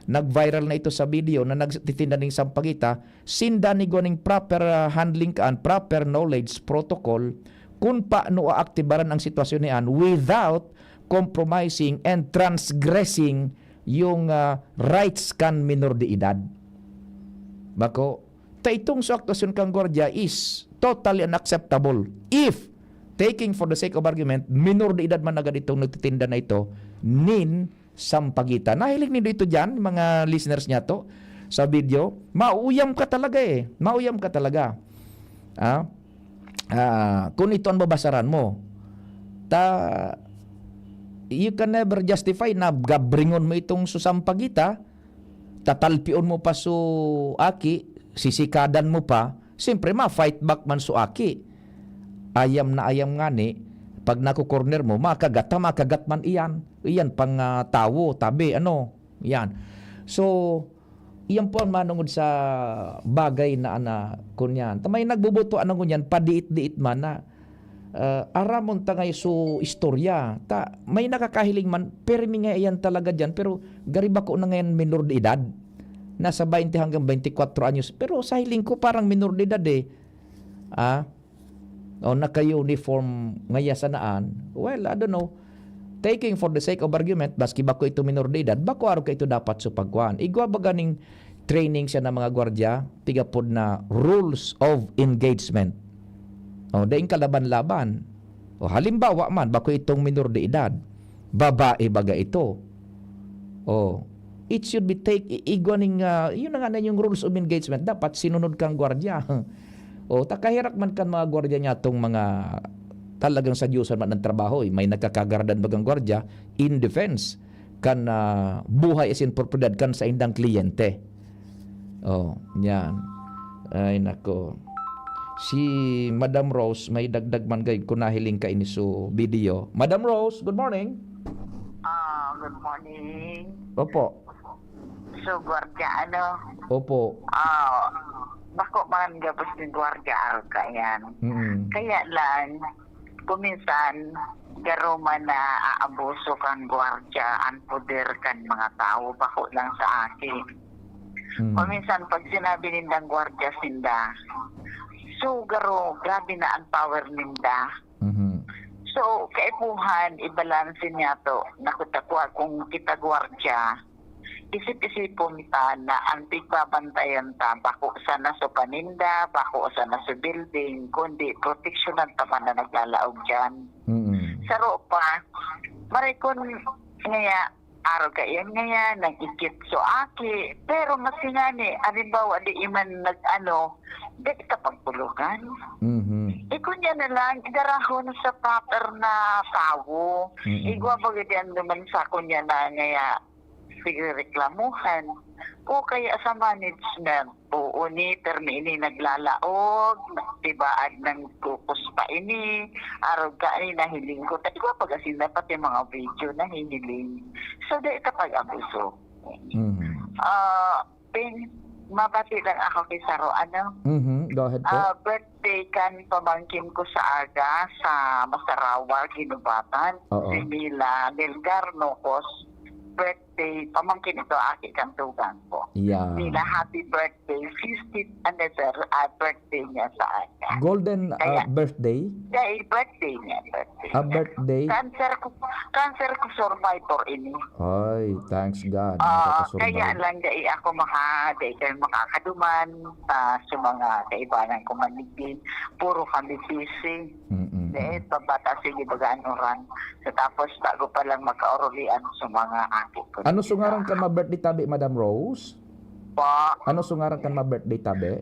nag-viral na ito sa video na nagtitinda ning sampagita, sinda ni igwa ning proper, ah, handling kaan, proper knowledge, protocol, kun paano aaktibaran ang sitwasyon niyan without compromising and transgressing yung, ah, rights kan minor de edad. Bako, ta itong so aktuasyon kang gwardiya is totally unacceptable if, taking for the sake of argument, minor de edad man agad itong nagtitinda na ito nin sampagita. Nahiling nindo ito diyan, mga listeners niya to, sa video? Mauyam ka talaga eh. Mauyam ka talaga. Ah? Ah, kung ito ang babasaran mo. Ta, you can never justify na gabringon mo itong susampagita, tatalpion mo pa so aki, sisikadan mo pa, siyempre, ma-fight back man so aki. Ayam na ayam ngani, pag nako-corner mo, makagat ta, makagat man iyan. Iyan pang, ah, tawo, tabi, ano, iyan. So, iyan po ang manungod sa bagay na, ana, kunyan. Ta may nagbubuto, ano, kunyan, padiit-diit man na, ah, aramon ta ngay so istorya. Ta, may nakakahiling man, pirmi nga iyan talaga diyan, pero gari bako na ngayon minor de edad. Nasa baynte hanggang baynte kwatro anyos. Pero sa hiling ko, parang minor de edad eh. Ah? O naka-uniform ngaya sanaan. Well, I don't know. Taking for the sake of argument, maski bako ito minor de edad, bako arog ka ito dapat so pagkuhan. Igwa ba ganing training siya ng mga gwardiya, tigapod na rules of engagement. O, daing kalaban-laban. O, halimbawa man, bako itong minor de edad. Babae baga ito. O, it should be take, i-, igwa ning, ah, yun na nga na yung rules of engagement. Dapat sinunod kang gwardiya. O, ta kaherak man kan mga gwardiya niya tong mga talagang sadyosan man ang trabaho, eh. May nagkakagardan bagang gwardiya in defense kan, ah, buhay asin propiedad kan saindang kliyente. O, yan. Ay, nako. Si Madam Rose, may dagdag man gayud ko nahiling kaini so video. Madam Rose, good morning. Ah, good morning. Opo. So, gwardiya, ano? Opo. Ah, bako man gabos ni gwardiya, arog ka yan. Mm. Kaya lang, kuminsan, garo man na aabuso kan gwardiya, ang poder kan mga tawo, bako lang sa aki. Mm. Paminsan, pag sinabi nindang gwardiya sinda, so, garo, grabe na ang power ninda. Mhm. So, kaipuhan, ibalanse niya to, nakutakwa kung kita gwardiya, isip-isipon ta na ang pigbabantayan ta, bako sana sa paninda, bako sana sa building, kundi proteksyonan ta man na naglalaog dyan. Mm. Saro pa, maray kun ngaya, arog kaiyan ngaya, nag-ikit so aki, pero mas ngani, halimbawa, di iman nag-ano, di ka pagbulogan. Mhm. Ikon niya na lang, idarahon sa proper na tawo. Mm. Igwa baga diyan naman sa kunya na ngaya, sige, reklamuhan. O kaya sa management, oo ni, permi ini naglalaog, tibaad ng kukus pa ini, arog ka ini, nahiling ko. Dai ko pag-asin na pati mga video nahihiling. So, dai ka pag-abuso. Mhm. Ah, Ping, mabati lang ako kay Saro, ano? Mhm, go ahead po. Ah, birthday kan pamangkin ko sa aga sa Masarawa, Ginubatan. Oo. Si Mila Melgar Nocos. Birthday, pamangkin ito, aki kan tugang ko. Yeah. Mila, happy birthday. Fiftieth anniversary, ah, birthday niya sa aga. Golden, ah, Kaya birthday? Dahil birthday niya, birthday Ah, niya. Birthday? Cancer ko, cancer ko survivor ini. Ay, thanks God. Ah, Nakakasurvive. Kaya lang dai ako maka-, dai kayo makakaduman, ah, sa mga kaibanan ko man digdi. Puro kami busy. Mm-mm. Dahil pabata, sige, bagaan oran. So, tapos bago pa lang magkaurulian sa mga aki ko. Ano sungaran kan ma-birthday tabi, Madam Rose? Po. Ano sungaran kan ma-birthday tabi?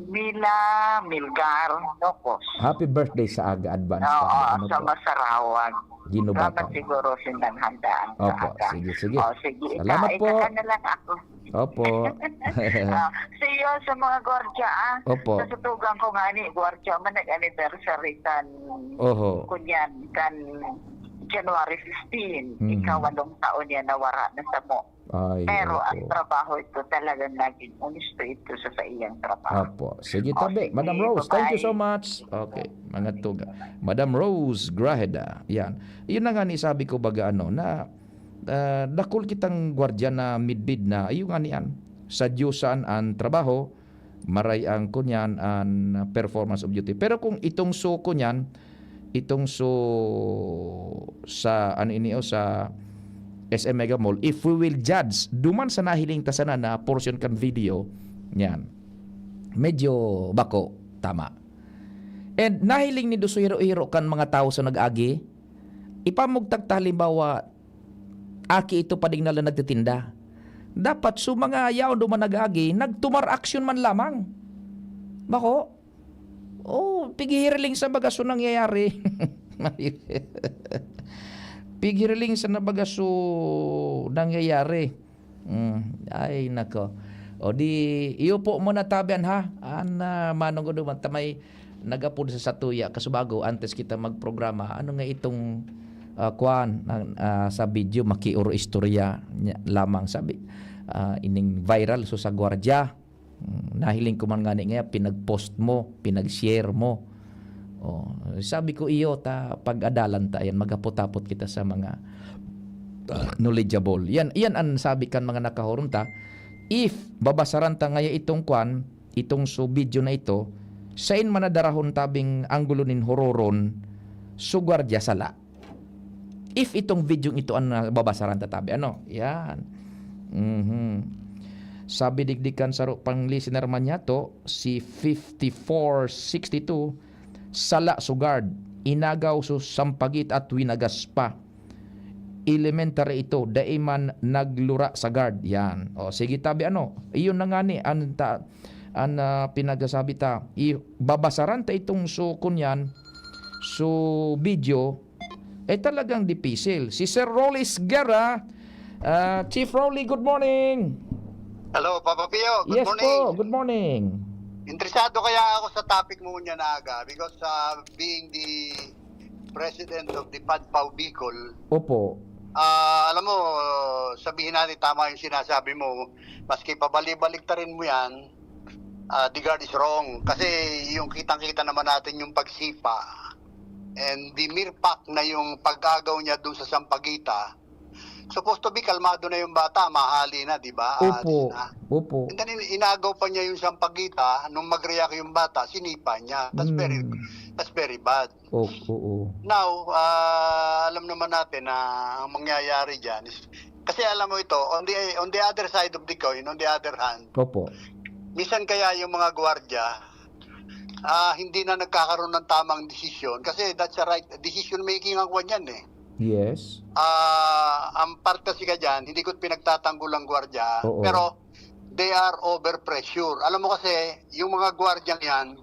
Mila Milgar Nocos. Happy birthday sa aga, advance Oo, pa. Ano sa po? Masarawag. Ginubatan. Dapat siguro sindang handaan sa Opo, aga. Sige, sige. O, sige. Salamat Ika-, po. Ika na lang ako. Opo. Ah, see you sa mga gwardiya, ah. Opo. Sa sutugan ko nga ni, gwardiya man nag-anniversary kan Oho. Kunyan, kan January fifteen. Mhm. Ikawalong taon niya nawara na sa mo. Ay, Pero opo. Ang trabaho ito talagang naging honesto ito sa, sa iyang trabaho. Opo. Sige, O, tabi. Sige, Madam Rose, thank you so bye-bye. Much. Okay, mga tuga. Madam Rose Grajeda, yan. Yun na nga ni sabi ko baga ano, na, ah, dakul kitang gwardiya na midbid na, ayun nga ni an, sa Diyosan ang trabaho, maray ang kunyan, an performance of duty. Pero kung itong so kunyan, itong so sa, ano ini, o sa S M Mega Mall, if we will judge, duman sa nahiling ta sana na portion kan video, yan. Medyo bako, tama. And nahiling nindo so hiro-hiro kan mga tawo sa nag-agi, ipamugtak ta halimbawa, aki ito padignalan nagtitinda. Dapat so mga yaon duman nag-agi, nagtumar aksyon man lamang. Bako? Oh, pighiriling sa baga so nangyayari. Pighiriling sa na baga so nangyayari. Mm, ay, nako. O di, iyo po muna tabi an ha. An, ah, manong ko duman, ta may nag-apod sa satuya, kasubago, antes kita magprograma, ano nga itong, ah, kwan, ang, ah, sa video, makioro istorya niya lamang, sabi, ah, ining viral, so sa gwardiya. Mm, nahiling ko man ngani ngaya, pinag-post mo, pinag-share mo. Oh, sabi ko, iyo, ta, pag-adalan ta, ayan, maghapot-hapot kita sa mga knowledgeable. Yan, yan ang sabi kan mga nakahuron ta. If babasaran ta ngaya itong kwan, itong so video na ito, sain man nadarahon tabing anggulo nin huroron, so gwardiya sala. If itong video ito ang, ah, babasaran ta tabi, ano? Yan. Mhm. Sabi digdi kan saro pang listener man niya to, si fifty-four sixty-two, sala so guard, inagaw so sampagit at winagas pa. Elementary ito, dai man naglura sa guard. Yan. O, sige tabi, ano? Iyon na nga ni, an ta-, an, ah, pinagasabi ta. I-, babasaran ta itong so, kunyan, so video, eh, talagang dipisil. Si Sir Rolly Guerra, ah, Chief Rolly, good morning. Hello, Papa Pio. Good Yes morning. po, good morning. Interesado kaya ako sa topic mo niya na aga because, ah, being the president of the Padpaw Bicol, Opo. ah, alam mo, sabihin natin tama yung sinasabi mo, maski pabalik-balik ta rin mo yan, ah, the guard is wrong. Kasi yung kitang-kita naman natin yung pagsipa and the mere fact na yung pag-agaw niya dun sa sampagita, Supposed to be kalmado na yung bata, mahali na, di ba? Aalis Opo. na. Opo. And then in- inagaw pa niya yung sampagita, nung mag-react yung bata, sinipa niya. That's very Mm. that's very bad. Oo. Oo. Now, ah, alam naman natin na ang mangyayari diyan is, kasi alam mo ito, on the on the other side of the coin, on the other hand, Opo. Minsan kaya yung mga gwardiya, ah, hindi na nagkakaroon ng tamang desisyon kasi that's a right decision making ang kwan yan eh. Yes. Ah, ang part kasi ka dyan, hindi ko pinagtatanggol ang gwardiya, Oo. Pero they are over pressure. Alam mo kasi, yung mga gwardiya yan,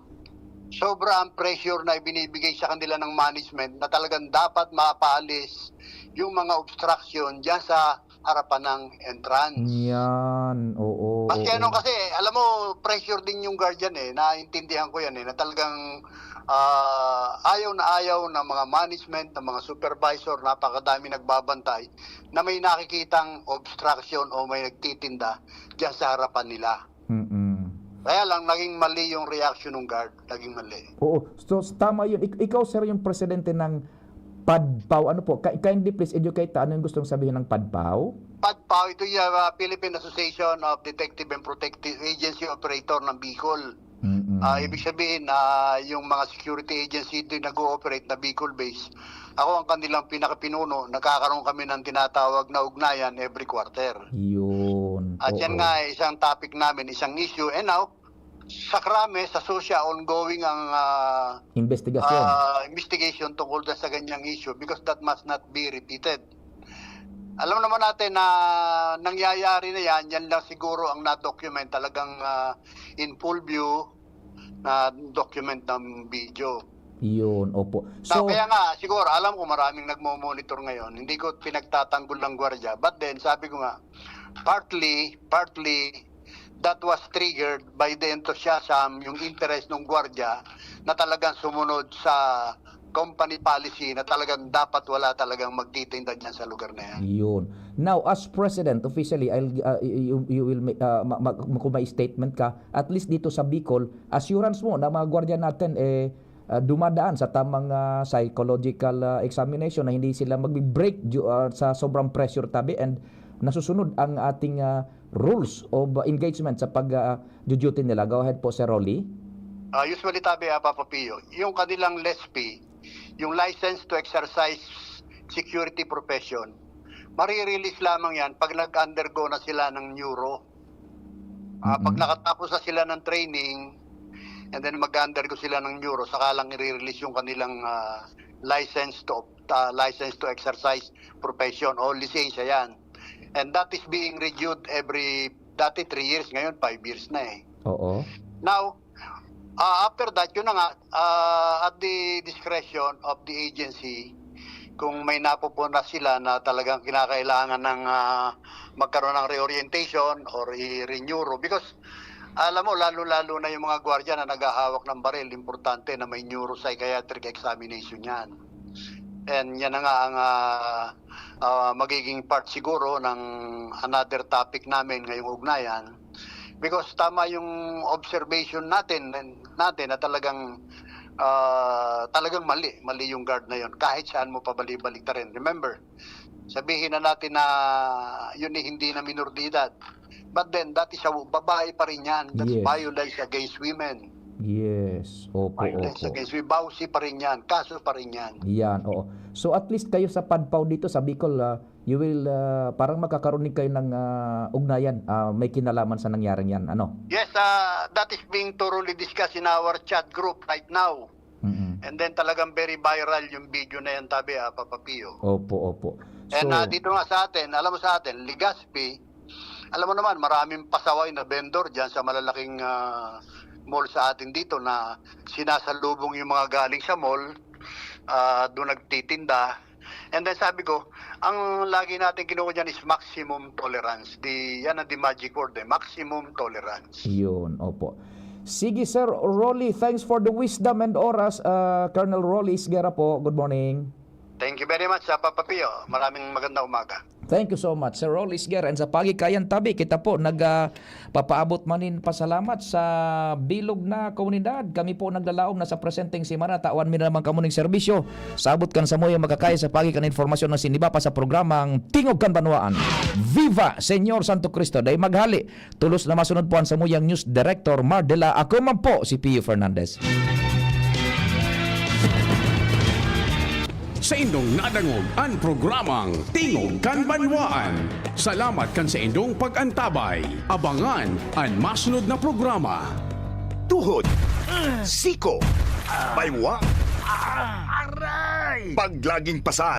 sobra ang pressure na ibinibigay sa kanila ng management na talagang dapat mapaalis yung mga obstruction dyan sa harapan ng entrance. Yan. Oo. Maski Oo. Ano kasi, alam mo, pressure din yung guardian eh. Naiintindihan ko yan eh, na talagang ah, ayaw na ayaw ng mga management, ng mga supervisor, napakadami nagbabantay na may nakikitang obstruction o may nagtitinda diyan sa harapan nila. Mm-mm. Kaya lang, naging mali yung reaction ng guard. Naging mali. Oo. So, tama yun. Ik- ikaw, sir, yung presidente ng PADPAW. Ano po? Ki- Kindly please educate ta. Ano yung gustong sabihin ng PADPAW? PADPAW, ito yung ah, Philippine Association of Detective and Protective Agency Operator ng Bicol. Mm-mm. Ah, ibig sabihin, ah, yung mga security agency din nag-ooperate na Bicol-based. Ako ang kanilang pinakapinuno, nagkakaroon kami ng tinatawag na ugnayan every quarter. Yun. At yan Oo. nga, isang topic namin, isang issue. And now, sa krame, sa SOSYA, ongoing ang ah, Investigasyon. ah, investigation tungkol dyan sa ganyang issue because that must not be repeated. Alam naman natin na nangyayari na yan, yan lang siguro ang na-document, talagang ah, in full view na document ng video. Yun, opo. So, So, kaya nga, siguro, alam ko maraming nagmo-monitor ngayon. Hindi ko pinagtatanggol ng gwardiya. But then, sabi ko nga, partly, partly, that was triggered by the enthusiasm, yung interest ng gwardiya na talagang sumunod sa company policy na talagang dapat wala talagang magtitinda dyan sa lugar na yan. Yun. Now, as president, officially, I'll, uh, you, you will make, uh, ma- ma- kung may statement ka, at least dito sa Bicol, assurance mo na mga gwardiya natin, eh, uh, dumadaan sa tamang uh, psychological uh, examination na hindi sila magbe-break ju- uh, sa sobrang pressure tabi and nasusunod ang ating uh, rules of uh, engagement sa pag uh, duty nila. Go ahead po, Sir Rolly. Ah, usually tabi, ah, Papa Pio, yung kanilang LESP, yung license to exercise security profession, marirelease lamang yan pag nag-undergo na sila ng neuro. Ah, pag Mm-mm. nakatapos na sila ng training, and then mag-undergo sila ng neuro, saka lang i-release yung kanilang ah, license to ah, license to exercise profession o lisensya yan. And that is being reviewed every, dati three years, ngayon five years na eh. Oo. Now, ah, after that, yun na nga, ah, at the discretion of the agency, kung may napupuna sila na talagang kinakailangan ng ah, magkaroon ng reorientation or i-renew, because alam mo, lalo-lalo na yung mga gwardiya na naghahawak ng baril, importante na may neuropsychiatric examination yan. And yan na nga ang ah, ah, magiging part siguro ng another topic namin ngayong ugnayan. Because tama yung observation natin, natin na talagang ah, talagang mali, mali yung guard na yon kahit saan mo pabalik-balik ta rin. Remember, sabihin na natin na yun ay hindi na minor de edad. But then, that is a babae pa rin yan. That's Yes. Violence against women. Yes. Opo, Violence opo. Against women. Bawsi pa rin yan. Kaso pa rin yan. Yan, oo. So at least kayo sa PADPAW dito sa Bicol, ah, you will ah, parang magkakaroon din kayo ng ah, ugnayan, ah, may kinalaman sa nangyaring yan, ano? Yes, uh, that is being thoroughly discussed in our chat group right now. Mm-mm. And then talagang very viral yung video na yan, tabi, ah, Papa Pio. Opo, opo. And So, ah, dito nga sa atin, alam mo sa atin, Legazpi, alam mo naman, maraming pasaway na vendor dyan sa malalaking ah, mall sa atin dito na sinasalubong yung mga galing sa mall, ah, doon nagtitinda. And then sabi ko, ang lagi natin kinukuha dyan is maximum tolerance. Di, yan ang the magic word eh, maximum tolerance. Yun, opo. Sige, Sir Rolly, thanks for the wisdom and oras. Ah, Colonel Rolly Isguera po, good morning. Thank you very much, sa Papa Pio. Maraming magandang umaga. Thank you so much, Sir Rol Isger. And sa Pagi Kayan Tabi, kita po nag, ah, papaabot man nin pasalamat sa bilog na komunidad. Kami po naglalaom na sa presenteng semana, tawan mi naman kamo ning serbisyo. Sabot kan samuyang makakaya sa pagi kan impormasyon na siniba pa sa programang Tingog kan Banwaan. Viva Señor Santo Cristo! Dai maghali, tulos na masunod po an samuyang news director, Mar Dela. Ako man po si Pio Fernandez. Saindong nadangog an programang Tingog kan Banwaan. Salamat kan saindong pag-antabay. Abangan an masunod na programa. Tuhod, siko, baywa, aray! Paglaging pasan.